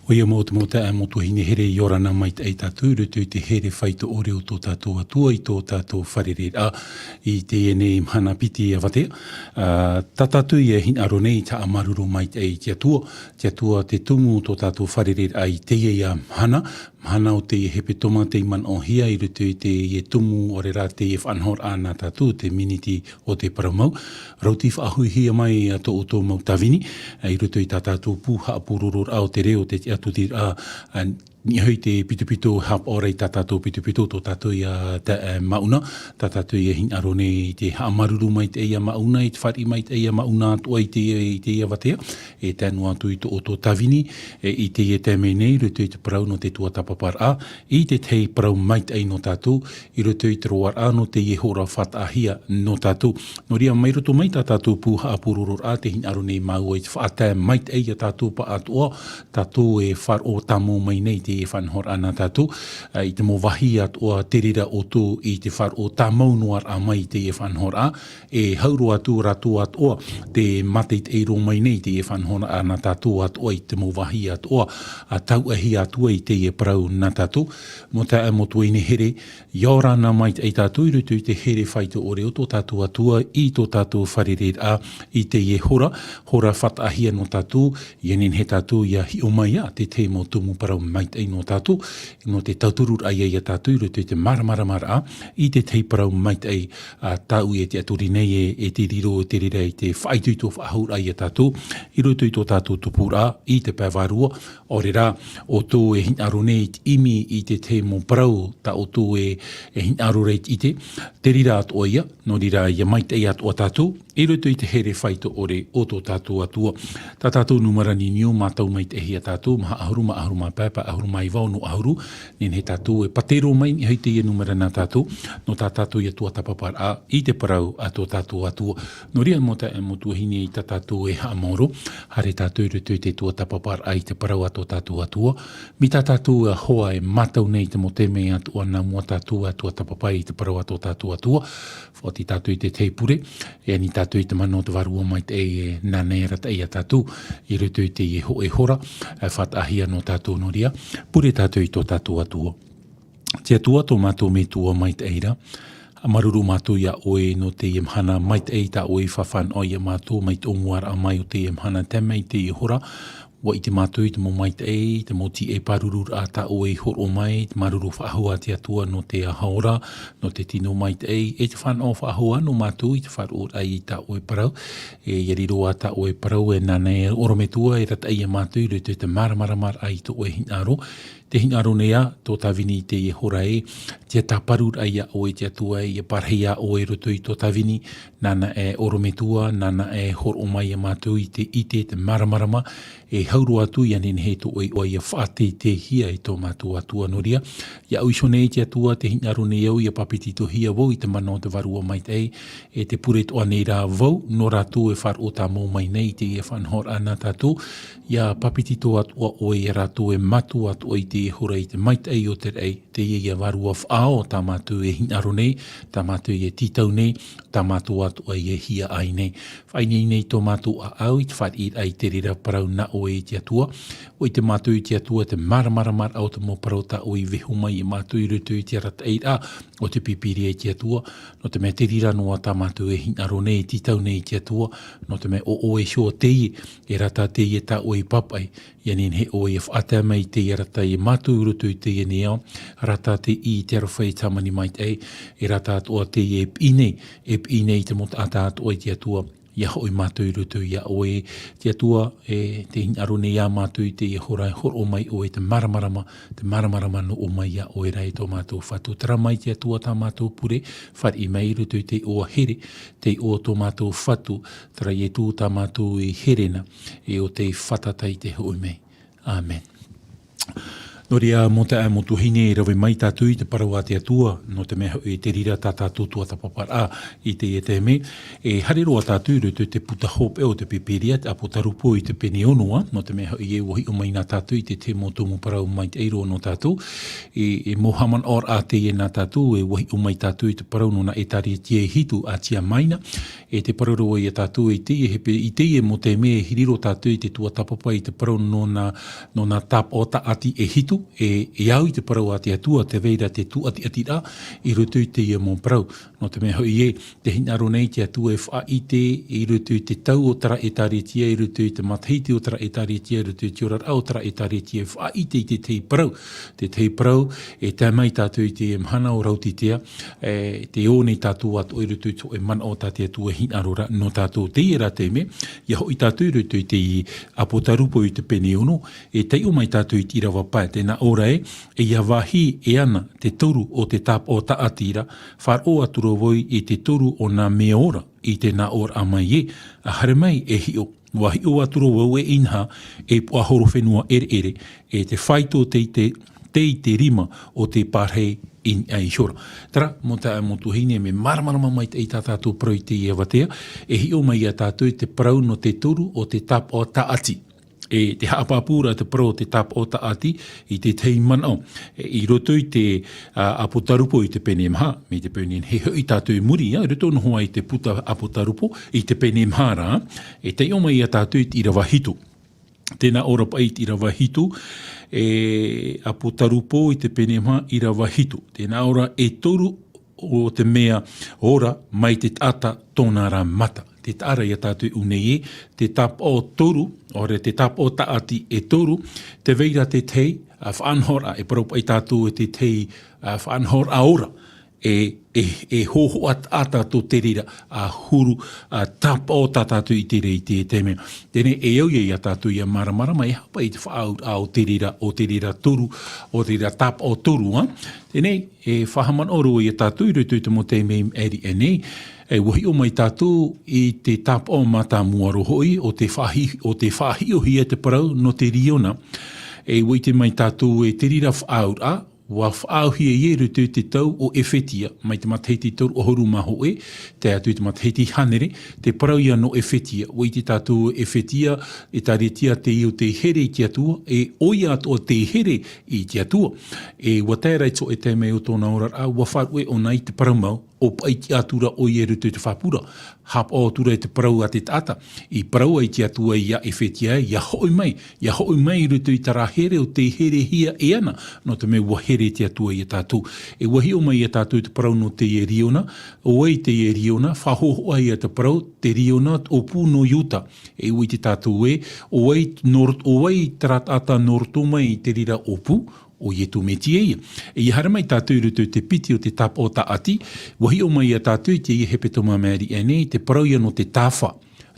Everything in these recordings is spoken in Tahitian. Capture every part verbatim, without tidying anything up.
ʻOia mau te mau taeaʻe, mau tuahine here, ʻia ora na maitaʻi tātou i roto i te here faito ʻore o tō tātou Atua i tō tātou fārereiraʻa i teie nei mahana piti avatea. Ā, tā tātou ia hinaʻaro nei, te haʻamāuruuru maitaʻi i te Atua, te Atua te tumu o tō tātou fārereiraʻa i teie ia mahana, mahana o te hepetoma tei manaʻohia i roto i teie tumu, ʻaore rā teie faʻanahoraʻa nā tātou, te miniti o te parau mau. Rauti faʻahuihia mai a tō ʻoutou mau tāvini, ā, i roto i tā tātou pū haʻapurororaʻa o te reo, te tiʻaturiraʻa, ā, niʻa hoʻi te pitopito, haʻapaʻo ra i tā tātou pitopito, tō tātou ia taeaʻe Mauna, tā tātou ia hinaʻaro nei i te haʻamāuruuru maitaʻi ia Mauna, i te fāriʻi maitaʻi ia Mauna atoʻa i te, i teie avatea, e tae noa atu i tō ʻoutou tāvini, e, i teie taime nei, i roto i te parau nō te tuatāpaparaʻa, i te tahi parau maitaʻi nō tātou, i roto i te roaraʻa nō teie hora faʻataʻahia nō tātou. Nō reira, mai roto mai tā tātou pū haʻapurororaʻa, tē hinaʻaro nei māua i te faʻatae maitaʻi ia tātou pāʻatoʻa, tātou e faʻaroʻo tāmau mai nei i teie faʻanahoraʻa nā tātou, ā, i te mau vāhi atoʻa, te reira ʻoutou i te faʻaroʻo tāmau noa ra mai i teie faʻanahoraʻa, e hau roa atu rātou atoʻa, tē mātaʻitaʻi roa mai nei i teie faʻanahoraʻa nā tātou atoʻa i te mau vāhi atoʻa, ā, tauʻahia atu ai i teie parau nā tātou. Mau taeaʻe, mau tuahine here, ʻia ora na maitaʻi tātou i roto i te here faito ʻore o tō tātou Atua i tō tātou fārereiraʻa i teie hora, hora faʻataʻahia nō tātou, ʻia nehenehe tātou ʻia hiʻo mai ia te tahi mau tumu parau maitaʻi nō tātou, nō te tautururaʻa ia ia tātou i roto i te māramaramaraʻa i te tahi parau maitaʻi, ā, tāʻu e tiʻaturi nei e, e te riro, te reira i te faʻaitoito faʻahou ra ia tātou, i roto i tō tātou tupuraʻa, i te pae vārua, ʻaore rā, ʻoutou e hinaʻaro nei i te ʻimi i te tahi mau parau, tā ʻoutou e, e hinaʻaro ra i te ʻite, te reira atoʻa ia, nō reira ʻia maitaʻi atoʻa tātou, i roto i te here faito ʻore o tō tātou Atua. Tā tātou nūmera niuniu, mātau maitaʻihia tātou, maha ʻahuru mā ʻahuru mā pae, pae ʻahuru mā iva ono ʻahuru, nehenehe tātou e pātero mai, niʻa hoʻi teie nūmera nā tātou, nō tā tātou ia tuatāpaparaʻa, i te parau a tō tātou Atua. Nō reira, mau taeaʻe, mau tuahine, ʻeita tātou e haʻamaoro, haere tātou i roto i te tuatāpaparaʻa i te parau a tō tātou Atua. Mai tā tātou ia hoa e mātau nei i te mau taime atoʻa nā mua tātou e tuatāpapa i te parau a tō tātou Atua. Faʻaoti tātou i te tahi pure, e ani tātou i te mana o te Vārua Maitaʻi, e nāna e arataʻi ia tātou, i roto i teie hōʻē hora, e faʻataʻahia nō tātou. Nō reira, pure tātou i tō tātou Atua. Te Atua, tō mātou Metua maitaʻi ra, māuruuru mātou ia ʻoe nō teie mahana maitaʻi tā ʻoe i faʻafānaʻo ia mātou mai te ʻōmuaraʻa mai o teie mahana tae mai i teie hora. ʻUa ʻite mātou i te mau maitaʻi, te mau tīaʻi pārururaʻa tā ʻoe i hōroʻa mai, te māuruuru faʻahou a te Atua nō te aho ora, nō te tino maitaʻi, e te fānaʻo faʻahou nō mātou i te faʻaroʻoraʻa i tā ʻoe parau, e ʻia riro ā tā ʻoe parau, e nāna e ʻorometua e arataʻi ia mātou i roto i te māramaramaraʻa i tō ʻoe hinaʻaro, te hinaʻaro nei ā tō tāvini i teie hora ē, te tāparuraʻa ia ʻoe te Atua, ʻia parahi ā ʻoe i roto i tō tāvini, nāna e ʻorometua, nāna e hōroʻa mai ia mātou i te ʻite, te māramarama, e hau roa atu ʻia nehenehe tō ʻoe iʻoa ʻia faʻateiteihia e tō mātou Atua. Nō reira, ʻia au iho nei te Atua, tē hinaʻaro nei au, ʻia pāpetitohia vau i te mana o te Vārua Maitaʻi, e tē pure atoʻa nei rā vau, nō rātou e faʻaroʻo tāmau mai nei i teie faʻanahoraʻa nā tātou, ʻia pāpetito atoʻa ʻoe ia rātou e mātau atoʻa i teie hora i te maitaʻi o te raʻi, teie ia Vārua Faʻaao tā mātou e hinaʻaro nei, tā mātou e tītau nei, tā mātou atoʻa e hiaʻai nei. Faʻaineine tō mātou ʻāʻau i te fāriʻiraʻa i te reira parau nā ʻoe te Atua. ʻUa ʻite mātou te Atua te māramarama o te mau parau tā ʻoe i vaiiho mai ia mātou i roto i te arataʻiraʻa o te Pīpīria te Atua, nō te mea te reira noa tā mātou e hinaʻaro nei, e tītau nei te Atua, nō te mea ʻo ʻoe iho teie, e rata teie tā ʻoe i pāpaʻi, ʻia nehenehe ʻoe ʻia faʻatae mai teie arataʻi ia mātou i roto i teie nei ao, rata te ʻī i te aroha i te Hāmani Maitaʻi, e rata atoʻa teie e piʻi nei, e piʻi nei i te mau taʻata atoʻa i te Atua, ʻia hoʻi mātou i roto ia ʻoe, te Atua, e tē hinaʻaro nei ia mātou i teie hora e hōroʻa mai ʻoe te māramarama, te māramarama nō ʻō mai ia ʻoe ra e tō mātou Fatu. Terā mai te Atua tā mātou pure, fāriʻi mai i roto i te iʻoa here, te iʻoa o tō mātou Fatu, terā Ietu tā mātou i here na, e ʻo tei fātata i te hoʻi mai. ʻĀmene. Nō reira, mau taeaʻe, mau tuahine, e rave mai tātou i te parau a te Atua, nō te mea hoʻi, te reira tā tātou tuatāpaparaʻa i teie taime. E haere roa tātou i roto i te puta hōpeʻa o te Pīpīria, te Apotarupo i te pene ono, ā, nō te mea hoʻi, e ʻua hiʻo mai na tātou i te tahi mau tumu parau maitaʻi roa nō tātou. E, e mau haʻamanaʻoraʻa teie nā tātou, e ʻua hiʻo mai tātou i te parau nō nā ʻĒtārētia e hitu a Asia Minor. E tē parau ra vau ia tātou i teie, e hepe-, i teie mau taime, e hiri roa tātou i te tuatāpapa i te parau nō nā, nō nā tāpaʻo tāʻati e hitu, e, e au i te parau a te Atua, tē vai ra te tūʻatiʻatiraʻa i roto i teie mau parau. Nō te mea hoʻi, e, tē hinaʻaro nei te Atua e faʻaʻite i roto i te tau o terā ʻĒtārētia, i roto i te matahiti o terā ʻĒtārētia, i roto i te oraraʻa o terā ʻĒtārētia, e faʻaʻite i te tahi parau. Te tahi parau, e tae mai tātou i te mahana o Raotitea, e, tē ʻō nei tātou atoʻa i roto i te hōʻē manaʻo tā te Atua e hinaʻaro ra nō tātou. Teie rā taime, ʻia hoʻi tātou i roto i te Apotarupo i te pene ono, e taiʻo mai tātou i te ʻīrava pae, tē nā ʻō ra ē, e ʻia vāhi e ana te toru o te tāpaʻo tāʻati ra, faʻaroʻo atu ra vau i te toru o nā mea ora i te nā ʻōraʻa mai ē, ā, haere mai e hiʻo, ʻua hiʻo atu ra vau e inaha, e puaʻahorofenua ʻereʻere, e te faito tei te, tei te rima o te pārahi i niʻa iho ra. Terā, mau taeaʻe, mau tuahine, mea māramarama maitaʻi tā tātou parau i teie avatea, e hiʻo mai ia tātou i te parau nō te toru o te tāpaʻo tāʻati. E tē haʻapāpū ra te parau o te tāpaʻo tāʻati i te tahi manaʻo. E, i roto i te, ā, Apotarupo i te pene maha, mai te peu nei e hoʻi tātou i muri, ā, i roto noa i te puta Apotarupo i te pene maha ra, e taiʻo mai ia tātou i te ʻīrava hitu. Tē nā ʻō ra paʻi i te ʻīrava hitu, e, Apotarupo i te pene maha, ʻīrava hitu. Tē nā ʻō ra, e toru o te mea ora mai te taʻata tōna ra mata. Tē taʻa ra ia tātou i ʻō nei ē, te tāpaʻo toru, ʻaore te tāpaʻo tāʻati e toru, tē vai ra te tahi, ā, faʻanahoraʻa, e parau paʻi tātou e te tahi, ā, faʻanahoraʻa ora, e, e, e hōhoʻa taʻata tō te reira, ā, huru, ā, tāpaʻo tā tātou i te reira i te, te mea. Teie nei, e au ia, ia tātou ʻia māramarama, e aha paʻi te faʻaauraʻa o te reira, o te reira toru, o te reira tāpaʻo toru, ā. Teie nei, e faʻahaʻamanaʻo roa ia tātou i roto i te mau taime i maʻiri aʻe nei, e ʻua hiʻo mai tātou i te tāpaʻo mātāmua roa hoʻi, ʻo tē faʻahi-, ʻo tē faʻahiʻohia te parau nō te riona. E ʻua ʻite mai tātou e te reira faʻaauraʻa, ʻua faʻaauhia ia i roto i te tau o ʻEfetia, mai te matahiti toru ʻahuru mā hōʻē, tae atu i te matahiti hānere, te parau ia nō ʻEfetia, ʻua ʻite tātou ʻEfetia, ʻĒtārētia teie ʻo tē here i te Atua, e ʻoia atoʻa tē here i te Atua. E ʻua tae ra i te hōʻē taime o tōna oraraʻa, ʻua faʻaruʻe ʻōna i te parau mau, ʻo paʻi tiʻa atu ra ʻoia i roto i te faʻaʻapu ra. Haʻapaʻo atu ra i te parau a te taʻata. I parau ai te Atua ia ʻEfetia, ʻia hoʻi mai, ʻia hoʻi mai i roto i terā here ʻo tē herehia e ana, nō te mea ʻua here te Atua ia tātou. E ʻua hiʻo mai ia tātou i te parau nō teie riona, ʻo vai teie riona, faʻahōhoʻa ia te parau, te riona ʻōpū nō Iuta. E ʻua ʻite tātou ē, ʻo vai nō rot-, ʻo vai terā taʻata nō roto mai i te reira ʻōpū, ʻo Ietu Metia ia. E ʻia haere mai tātou i roto i te piti o te tāpaʻo tāʻati, ʻua hiʻo mai ia tātou i teie hepetoma maʻiri aʻe nei, te parau ia nō te tāfa,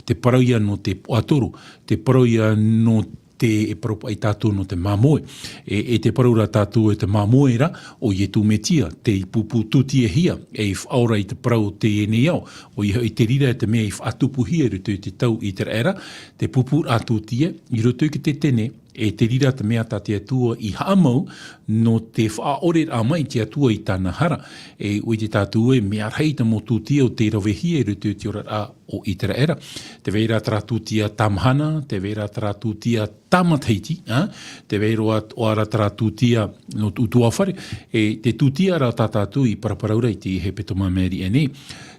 te parau ia nō te puaʻatoro, te parau ia nō te, e parau paʻi tātou nō te māmoe. E, e te parau ra tātou e te māmoe ra, ʻo Ietu Metia, tei pūpū tūtiahia, ei faʻaora i te parau o teie nei ao, ʻoia hoʻi te reira te mea i faʻatupuhia i roto i te tau ʻĪteraʻera, te pūpūraʻa tūtia, i roto i te tene, e te reira te mea tā te Atua i haʻamau, nō te faʻaʻoreraʻa mai te Atua i tāna hara. E ʻua ʻite tātou ē, mea rahi te mau tūtia ʻo tē ravehia i roto i te oraraʻa o ʻĪteraʻera. Tē vai ra terā tūtia tāmahana, tē vai ra terā tūtia tāmatahiti, ā? Tē vai roa atoʻa ra terā tūtia nō te ʻutuāfare, e te tūtia ra tā tātou i paraparau ra i te hepetoma maʻiri aʻe nei.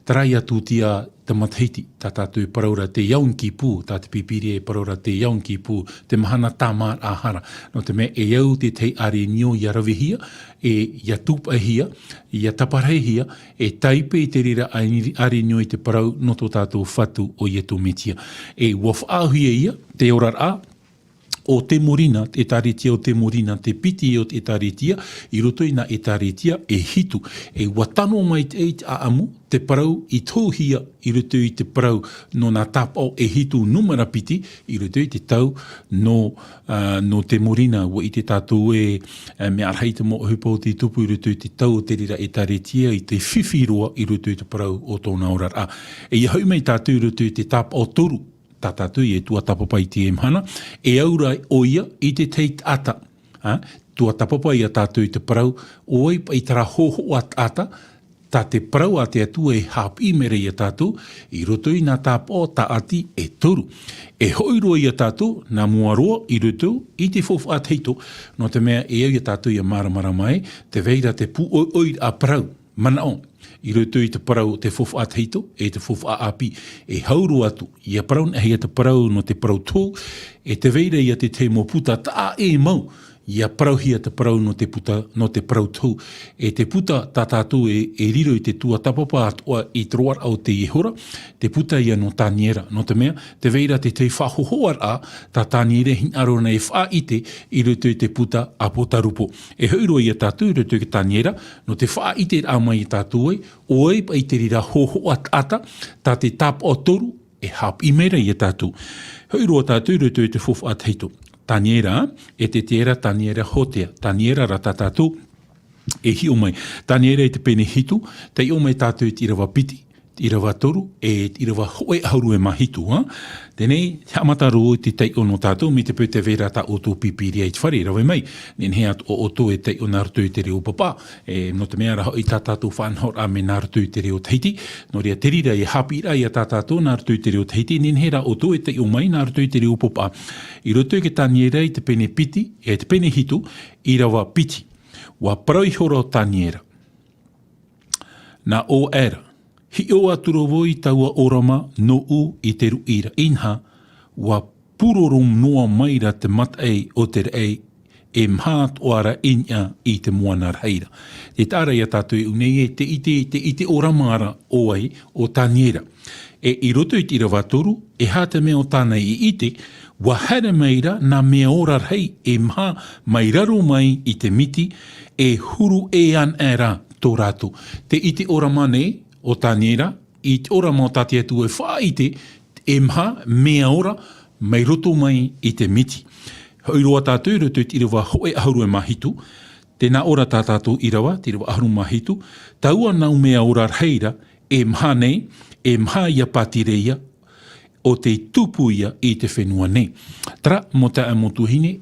Terā ia tūtia tāmatahiti, tā tātou i parau ra te Yom Kippur, tā te Pīpīria e parau ra te Yom Kippur, te mahana tāmāraʻa hara. Nō te mea e au te tahi ʻārenio ʻia ravehia, e ʻia tūpaʻihia, ʻia taparahihia, e taipe i te reira ʻāni-, ʻārenio i te parau nō tō tātou Fatu ʻo Ietu Metia. E ʻua faʻaauhia ia, te oraraʻa, o Temurina, te ʻĒtārētia o Temurina, te piti o te ʻĒtārētia, i roto i nā ʻĒtārētia e hitu. E ʻua tano mai te, te ʻāʻamu, te parau i tohuhia i roto i te parau nō nā tāpaʻo e hitu numera piti, i roto i te tau nō, ā, nō Temurina, ʻua ʻite tātou ē, ā, mea rahi te mau ʻohipa ʻo tei tupu i roto i te tau o te reira ʻĒtārētia, i te fifi roa i roto i te parau o tōna oraraʻa. E ʻia hoʻi mai tātou i roto i te tāpaʻo toru, tā tātou e tuatāpapa i teie mahana, e au ra ʻoia i te tahi taʻata, ā, tuatāpapa ia tātou i te parau, ʻo vai paʻi terā hōhoʻa taʻata, tā te parau a te Atua e haʻapiʻi mai ra ia tātou, i roto i nā tāpaʻo tāʻati e toru. E hoʻi roa ia tātou, nā mua roa, i roto i te faufaʻa tahito, nō te mea e au ia tātou ia māramarama ai, tē vai ra te pūʻoiʻoiraʻa parau, manaʻo, i roto i te parau te faufaʻa tahito, e te faufaʻa ʻāpī, e hau roa atu, ia parau anaʻe hia te parau nō te parau tohu, e tē vai ra ia te tahi mau puta taʻa ʻē mau, ia parauhia te parau nō te puta, nō te parau tohu. E te puta tā tātou e, e riro i te tuatāpapa atoʻa i te roaraʻa o teie hora, te puta ia nō Taniera. Nō te mea, tē vai ra te tahi faʻahōhoʻaraʻa, tā Taniera e hinaʻaro na e faʻaʻite i roto i te puta ʻApotarupo. E hoʻi roa ia tātou i roto i te Taniera, nō te faʻaʻiteraʻa mai ia tātou ai, ʻo vai paʻi te reira hōhoʻa taʻata, tā te tāpaʻo toru, e haʻapiʻi mai ra ia tātou. Hoʻi roa tātou i roto i te faufaʻa tahito. Taniera, Ezekiela, Taniera, Hosea, Taniera ra tā tātou e hiʻo mai. Taniera i te pene hitu, taiʻo mai tātou i te ʻīrava piti, te ʻīrava toru, e te ʻīrava hōʻē ʻahuru e mā hitu, ā? Teie nei, haʻamata roa i te taiʻo nō tātou, mai te peu tē vai ra tā ʻoutou pīpīria i te fare, rave mai, nehenehe atoʻa ʻoutou e taiʻo nā roto i te reo pāpā, e, nō te mea rā hoʻi tā tātou faʻanahoraʻa mai nā roto i te reo Tahiti, nō reira te reira e haʻapiʻiraʻa ia tā tātou nā roto i te reo Tahiti, nehenehe rā ʻoutou e taiʻo mai nā roto i te reo pāpā. I roto i te Taniera i te pene piti, e te pene hitu, ʻīrava piti. ʻUa parau ihora ʻo Taniera. Nā ʻō aʻera, hiʻo atu ra vau i taua ʻōrama nōʻu i te ruʻi ra, inaha, ʻua pūroro noa mai ra te mataʻi o te raʻi, e maha atoʻa ra i niʻa i te moana rahi ra. Tē taʻa ra ia tātou e ʻū nei e te ʻite, te ʻite ʻōrama ra ʻo vai, ʻo Taniera. E i roto i te ʻīrava toru, e aha te mea ʻo tāna i ʻite, ʻua haere mai ra nā mea ora rahi e maha mai raro mai i te miti, e huru ʻē anaʻe ra tō rātou. Te ʻite ʻōrama nei ʻo Taniera, i te ʻōrama o tā te Atua e faʻaʻite, e maha mea ora mai roto mai i te miti. Hoʻi roa tātou i roto i te ʻīrava hōʻē ʻahuru e mā hitu, tē nā ʻō ra tā tātou ʻīrava, te ʻīrava ʻahuru mā hitu, taua nau mea ora rahi ra, e maha nei, e maha ia pātireia, ʻo tei tupu ia i te fenua nei. Terā, mau taeaʻe, mau tuahine,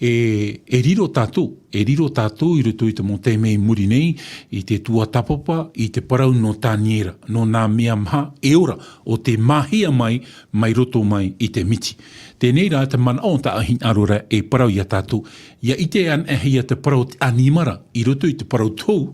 e, e riro tātou, e riro tātou i roto i te mau taime i muri nei, i te tuatāpapa, i te parau nō Taniera, nō nā mea maha e ora, ʻo tē māhia mai, mai roto mai i te miti. Teie nei rā te manaʻo tā ʻoe hinaʻaro ra e parau ia tātou. ʻIa ʻite anaʻe hia te parau o te ʻanimara, i roto i te parau tohu,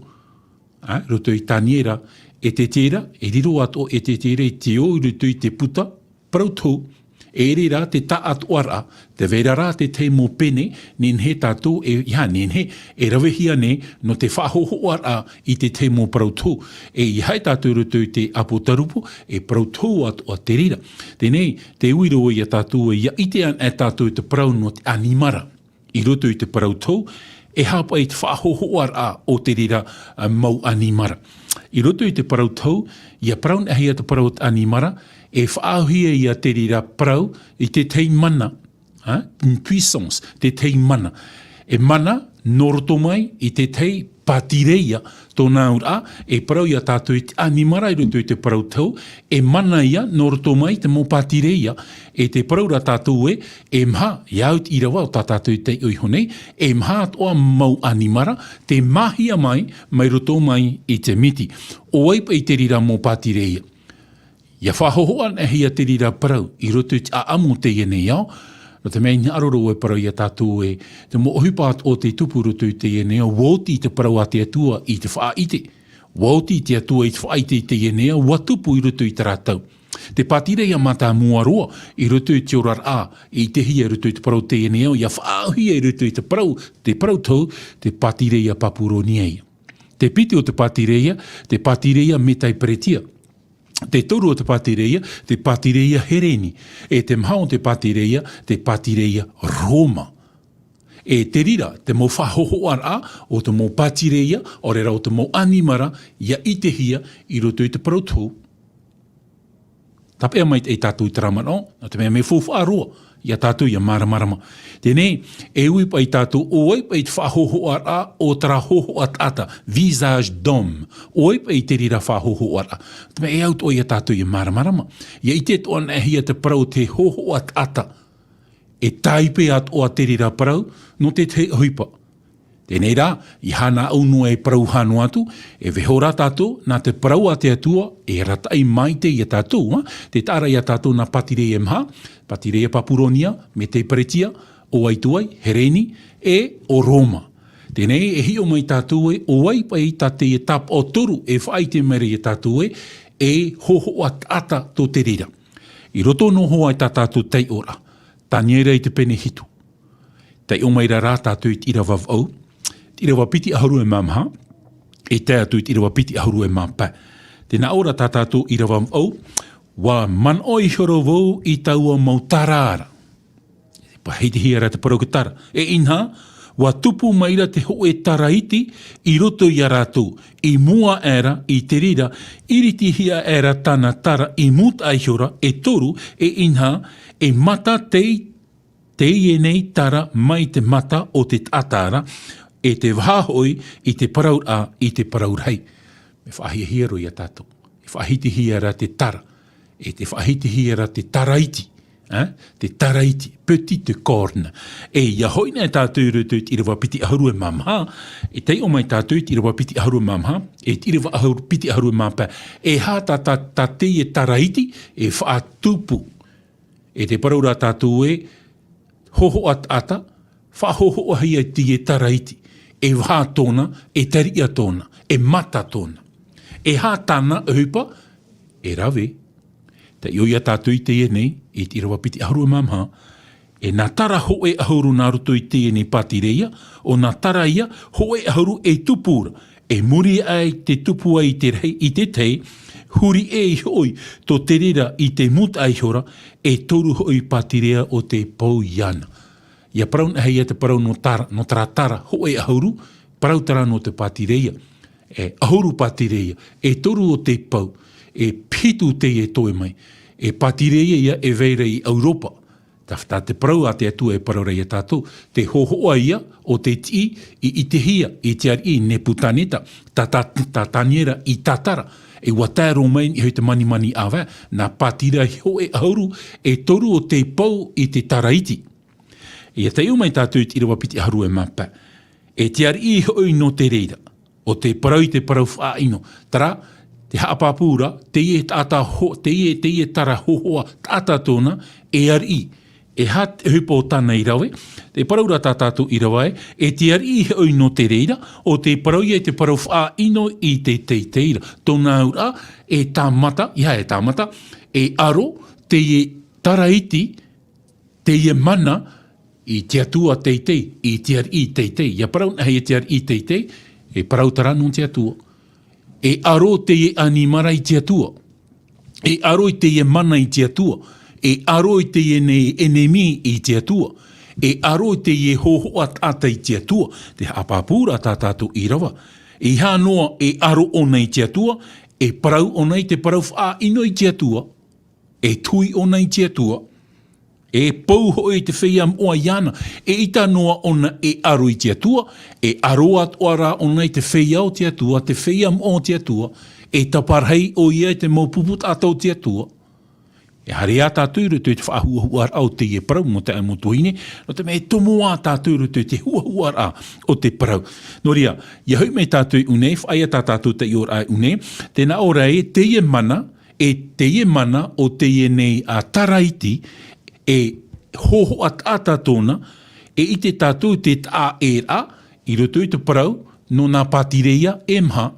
ā, i roto i Taniera, Ezekiela, e riro atoʻa Ezekiela i te ō i roto i te puta, parau tohu, e ʻere rā te taʻatoʻaraʻa, tē vai ra rā te tahi mau pene, nehenehe tātou e, ʻia, nehenehe, e ravehia nei, nō te faʻahōhoʻaraʻa i te tahi mau parau tohu. E ʻia haere tātou i roto i te ʻApotarupo, e parau tohu atoʻa te reira. Teie nei, tē ui roa ia tātou, ʻia ʻite anaʻe tātou i te parau nō te ʻanimara. I roto i te parau tohu, e aha paʻi te faʻahōhoʻaraʻa o te reira, ā, mau ʻanimara. I roto i te parau tohu, ʻia parau anaʻe hia te parau o te ʻanimara, e faʻaauhia ia te reira parau i te tahi mana, ā, une puissance, te tahi mana. E mana, nō roto mai i te tahi pātireia, tōna auraʻa, e parau ia tātou i te ʻanimara i roto i te parau tohu, e mana ia, nō roto mai te mau pātireia, e tē parau ra tātou ē, e maha, ʻia au te ʻīrava o tā tātou i taiʻo iho nei, e maha atoʻa mau ʻanimara, tē māhia mai, mai roto mai i te miti. ʻO vai paʻi te reira mau pātireia. ʻIa faʻahōhoʻa anaʻe hia te reira parau, i roto i te ʻāʻamu o teie nei ao, nō te mea i hinaʻaro ra vau e parau ia tātou ē, te mau ʻohipa atoʻa tei tupu i roto i teie nei ao, ʻua oti te parau a te Atua i te faʻaʻite. ʻUa oti te Atua i te faʻaʻite i teie nei ao, ʻua tupu i roto i terā tau. Te pātireia mātāmua roa, i roto i te oraraʻa, i ʻitehia i roto i te parau o teie nei ao, ʻia faʻaauhia i roto i te parau, te parau tohu, te pātireia Papuronia ia. Te piti o te pātireia, te pātireia Metai Peretia. Te toru o te pātireia, te pātireia Hereni. E te maha o te pātireia, te pātireia Roma. E te reira, te mau faʻahōhoʻaraʻa o te mau pātireia, ʻaore rā o te mau ʻanimara, ʻia ʻitehia i roto i te parau tohu. Tāpeʻa mai tātou i terā manaʻo, nō te mea mea faufaʻa roa, ia tātou ʻia māramarama. Teie nei, e ui paʻi tātou, ʻo vai paʻi te faʻahōhoʻaraʻa o terā hōhoʻa taʻata, visage d'homme. ʻO vai paʻi te reira faʻahōhoʻaraʻa. Te mea e au atoʻa ia tātou ʻia māramarama. ʻIa ʻite atoʻa anaʻe hia te parau o te hōhoʻa taʻata. E tāipe atoʻa te reira parau, nō te tahi ʻohipa. Teie rā, ʻia haere noa e parau hā noa atu, e vaiiho rā tātou, nā te parau a te Atua, e arataʻi maitaʻi ia tātou, ā, tē taʻa ra ia tātou nā Pātireia e maha, Pātireia Papuronia, Metia Peretia, ʻo Aituai, Hereni, e ʻo Roma. Teie, e hiʻo mai tātou ē, ʻo vai paʻi tā teie tāpaʻo toru, e faʻaʻite mai ra ia tātou ē, e hōhoʻa taʻata tō te reira. I roto noa hoʻi tā tātou taiʻoraʻa, Taniera i te pene hitu. Taiʻo mai ra rā tātou i te ʻīrava vaʻu, te ʻīrava piti ʻahuru e mā maha, e tae atu i te ʻīrava piti ʻahuru e mā pae. Tē nā ʻō ra tā tātou ʻīrava vaʻu, ʻua manaʻo ihora vau i taua mau tara ra. Faʻahitihia ra te parau tara. E inaha, ʻua tupu mai ra te hōʻē tara iti i roto ia rātou, i mua aʻera, i te reira, ʻiritihia aʻera tāna tara i mūtaʻa ihora, e toru, e inaha, e mata tei, teie nei tara mai te mata o te taʻata ra, e te vaha hoʻi i te parauraʻa, i te parau rahi. Mea faʻahiahia roa ia tātou. E faʻahitihia ra te tara. E te faʻahitihia ra te tara iti. Ā? Te tara iti, petite corne. E ʻia hoʻi na tātou i roto i te ʻīrava piti ʻahuru e mā maha, e taiʻo mai tātou i te ʻīrava piti ʻahuru e mā maha, e te ʻīrava ʻahuru, piti ʻahuru e mā pae. E aha tā, tā, tā teie tara iti, e faʻatupu. E te parau ra tātou ē, hōhoʻa taʻata, faʻahōhoʻahia i teie tara iti, e vaha tōna, e tariʻa tōna, e mata tōna. E aha tāna ʻohipa, e rave. Taiʻo ia tātou i teie nei, i te ʻīrava piti ʻahuru e mā maha, e nā tara hōʻē ʻahuru nā roto i teie nei Pātireia, ʻo nā tara ia, hōʻē ʻahuru e tupu ra, e muri aʻe i te tupu ai i te rahi, i te tahi, huri ʻē hoʻi tō te reira i te mūtaʻa ihora, e toru hoʻi Pātireia ʻo tē pou iāna. ʻIa parau na hia te parau nō tara, nō tara tara, hōʻē ʻahuru, parau tara nō te Pātireia. E ʻahuru Pātireia, e toru ʻo tē pou, e hitu teie e toe mai. E Pātireia ia e vai ra i ʻEuropa. Tā, tā te parau a te Atua e parau ra ia tātou, te hōhoʻa ia ʻo tē tiʻi i ʻitehia e te ariʻi Nepukaneta, tā, tā, tā Taniera i tātara, e ʻua tae roa mai i niʻa i te manimani ʻāvae, nā Pātireia hōʻē ʻahuru, e toru ʻo tē pou i te tara iti. ʻIa taiʻo mai tātou i te ʻīrava piti ʻahuru e mā pae. E te ariʻi hoʻi nō te reira, ʻo tē parau i te parau faʻaʻino. Terā, te haʻapāpū ra, teie taʻata ho-, teie, teie tara hōhoʻa taʻata tōna, e ariʻi. E aha te ʻohipa o tāna i rave, te parau ra tā tātou ʻīrava ē, e te ariʻi hoʻi nō te reira, ʻo tē parau ia i te parau faʻaʻino i te teitei ra. Tōna auraʻa, e tāmata, ʻeiaha e tāmata, e aro, teie tara iti, teie mana i te Atua teitei, i te ariʻi teitei. ʻIa parau na hia te ariʻi teitei, e parau terā nō te Atua. E aro teie ʻanimara i te Atua. E aro i teie mana i te Atua. E aro i teie nei ʻenemi i te Atua. E aro i teie hōhoʻa taʻata i te Atua. Te haʻapāpū ra tā tātou ʻīrava. E aha noa e aro ʻōna i te Atua, e parau ʻōna i te parau faʻaʻino i te Atua. E tui ʻōna i te Atua, e pou hoʻi i te feiā moʻa iāna, eʻita noa ʻōna e aro i te Atua, e aro atoʻa rā ʻōna i te feiā o te Atua, te feiā moʻa o te Atua, e taparahi ʻoia i te mau pupu taʻata o te Atua. E haere ā tātou i roto i te faʻahuahuaraʻa o teie parau nō te ʻāʻai mau tuahine, nō te mea e tomo ā tātou i roto i te huahuaraʻa o te parau. Nō reira, ʻia hoʻi mai tātou i ʻō nei, faʻaea tā tātou taiʻoraʻa i ʻō nei, tē nā ʻō ra ē, teie mana, e teie mana o teie nei a tara iti, e hōhoʻa taʻata tōna, e ʻite tātou te taʻaʻēraʻa i roto i te parau nō nā pātireia e maha,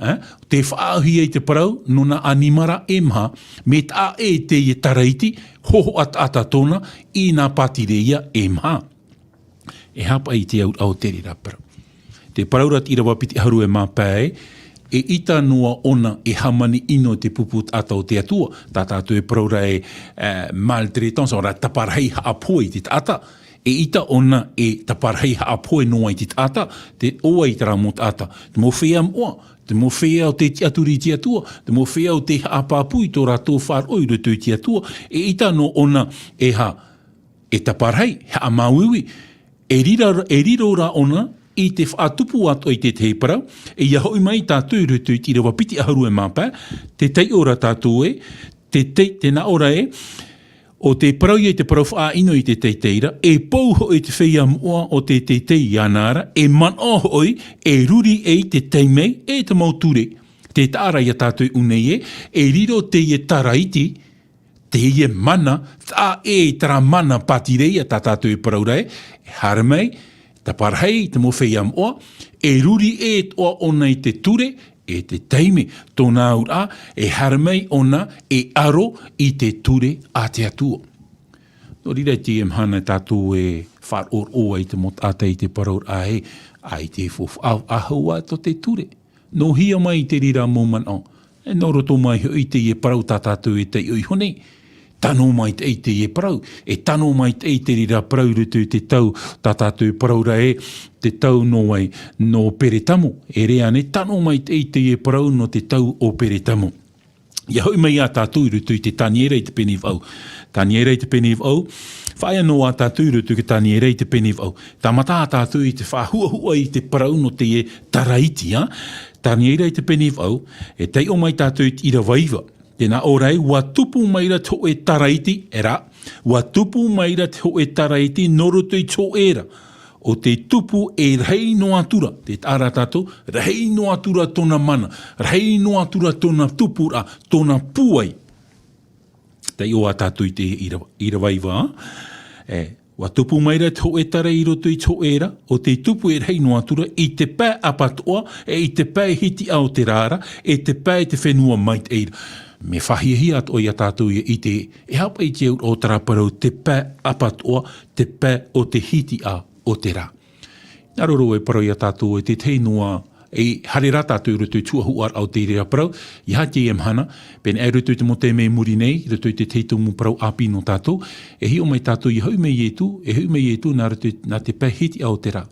ē, tē faʻaauhia i te parau nō nā ʻanimara e maha, mea taʻaʻē teie tara iti, hōhoʻa taʻata tōna i nā pātireia e maha. E aha paʻi te auraʻa o te reira parau? Te parau ra te ʻīrava piti ʻahuru e mā pae, eʻita noa ʻōna e hāmani ʻino i te pupu taʻata o te Atua, tā tātou e parau ra ē, ē, maltraitance, ʻo rā taparahi haʻapohe i te taʻata, eʻita ʻōna e taparahi haʻapohe noa i te taʻata, te ʻoaʻoa i terā mau taʻata, te mau feiā moʻa, te mau feiā ʻo tē tiʻaturi i te Atua, te mau feiā ʻo tē haʻapāpū i tō rātou faʻaroʻo i roto i te Atua, eʻita noa ʻōna e ha-, e taparahi, haʻamāuiui, e riro, e riro rā ʻōna i te faʻatupu atoʻa i te tahi parau, e ʻia hoʻi mai tātou i roto i te ʻīrava piti ʻahuru e mā pae, tē taiʻo ra tātou ē, tē, tē, tē nā ʻō ra ē, ʻO te parau ia i te parau faʻaʻino i te teitei ra, e pou hoʻi te feiā moʻa o te teitei iāna ra, e manaʻo hoʻi, e ruri ei te taime, e te mau ture. Te taʻa ra ia tātou i ʻū nei ē, e riro teie taraiti, teie mana, taʻa ʻē i terā mana pātireia tā tātou e parau ra ē, e haere mai, taparahi te mau feiā moʻa, e ruri ʻē atoʻa ʻōna i te ture, e te taime, tōna auraʻa, e haere mai ʻōna, e aro i te ture a te Atua. Nō reira i teie mahana tātou e faʻaroʻo ai te mau taʻata i te parau ra ē, ʻaita e faufaʻa ʻahua atu te ture. Nō hea mai i te reira mau manaʻo. E nō roto mai hoʻi i teie parau tā tātou e taiʻo iho nei. Tano maitaʻi teie parau. E tano maitaʻi te reira parau i roto i te tau tā tātou e parau ra ē, te tau nō vai, nō Peretamo. E rē ānei, tano maitaʻi teie parau nō te tau o Peretamo. ʻIa hoʻi mai ia tātou i roto i te Taniera i te pene vaʻu. Taniera i te pene vaʻu. Faʻaea noa tātou i roto i te Taniera i te pene vaʻu. Tāmata tātou i te faʻahuʻahuʻa i te parau nō teie taraiti, ā. Taniera i te pene vaʻu, e taiʻo mai tātou i te ʻīrava iva. Tē nā ʻō ra ē, ʻua tupu mai ra te hōʻē taraiti, e rā, ʻua tupu mai ra te hōʻē taraiti nō roto i te hōʻē ra. ʻO te tupu e rahi noa atu ra, tē taʻa ra tātou, rahi noa atu ra tōna mana, rahi noa atu ra tōna tupuraʻa, tōna pūai. Taiʻo ā tātou i te ʻīra-, ʻīrava iva, ā? E, ʻua tupu mai ra te hōʻē taraiti i roto i te hōʻē ra, ʻo te tupu e rahi noa atu ra, i te pae ʻapatoʻa, e i te pae hitiʻa o te rā ra, e te pae te fenua maitaʻi ra. Mea faʻahiahia atoʻa ia tātou ʻia ʻite, e haʻapaʻo i te auraʻa o terā parau te pae ʻapatoʻa, te pae o te hitiʻa o te rā. Nā roro e parau ia tātou e te tahi noa, e haere rā tātou i roto i te huʻahuʻaraʻa o te reira parau, ʻia haere i teie mahana, pēnei i roto i te mau taime i muri nei, i roto i te tahi tumu parau ʻāpī nō tātou, e hiʻo mai tātou ʻia hoʻi mai Ietu, e hoʻi mai Ietu nā roto i, nā te pae hitiʻa o te rā.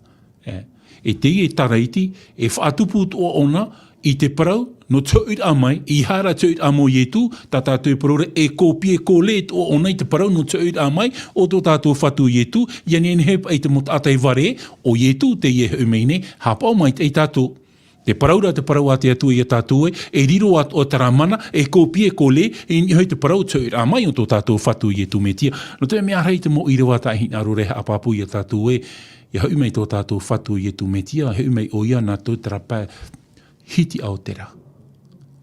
E, e teie taraiti, e faʻatupu atoʻa ʻōna, i te parau, nō te hoʻiraʻa mai, ʻeiaha rā te hoʻiraʻa mai o Ietu, tā tātou e parau ra, e kōpie kole atoʻa ʻōna i te parau nō te hoʻiraʻa mai, o tō tātou Fatu Ietu, ʻia nehenehe paʻi te mau taʻata e vare, ʻo Ietu teie e hoʻi mai nei, haʻapaʻo maitaʻi tātou. Tē parau ra te parau a te Atua ia tātou ē, e riro atoʻa terā mana, e kōpie kole, i niʻa i te parau te hoʻiraʻa mai o tō tātou Fatu Ietu Metia. Nō te mea ʻaita e mau ʻīrava tāʻu e hinaʻaro ra e haʻapāpū ia tātou ē, ʻia hoʻi mai tō tātou Fatu Ietu Metia, hoʻi mai ʻoia nā tō terā pae hitiʻa o te rā.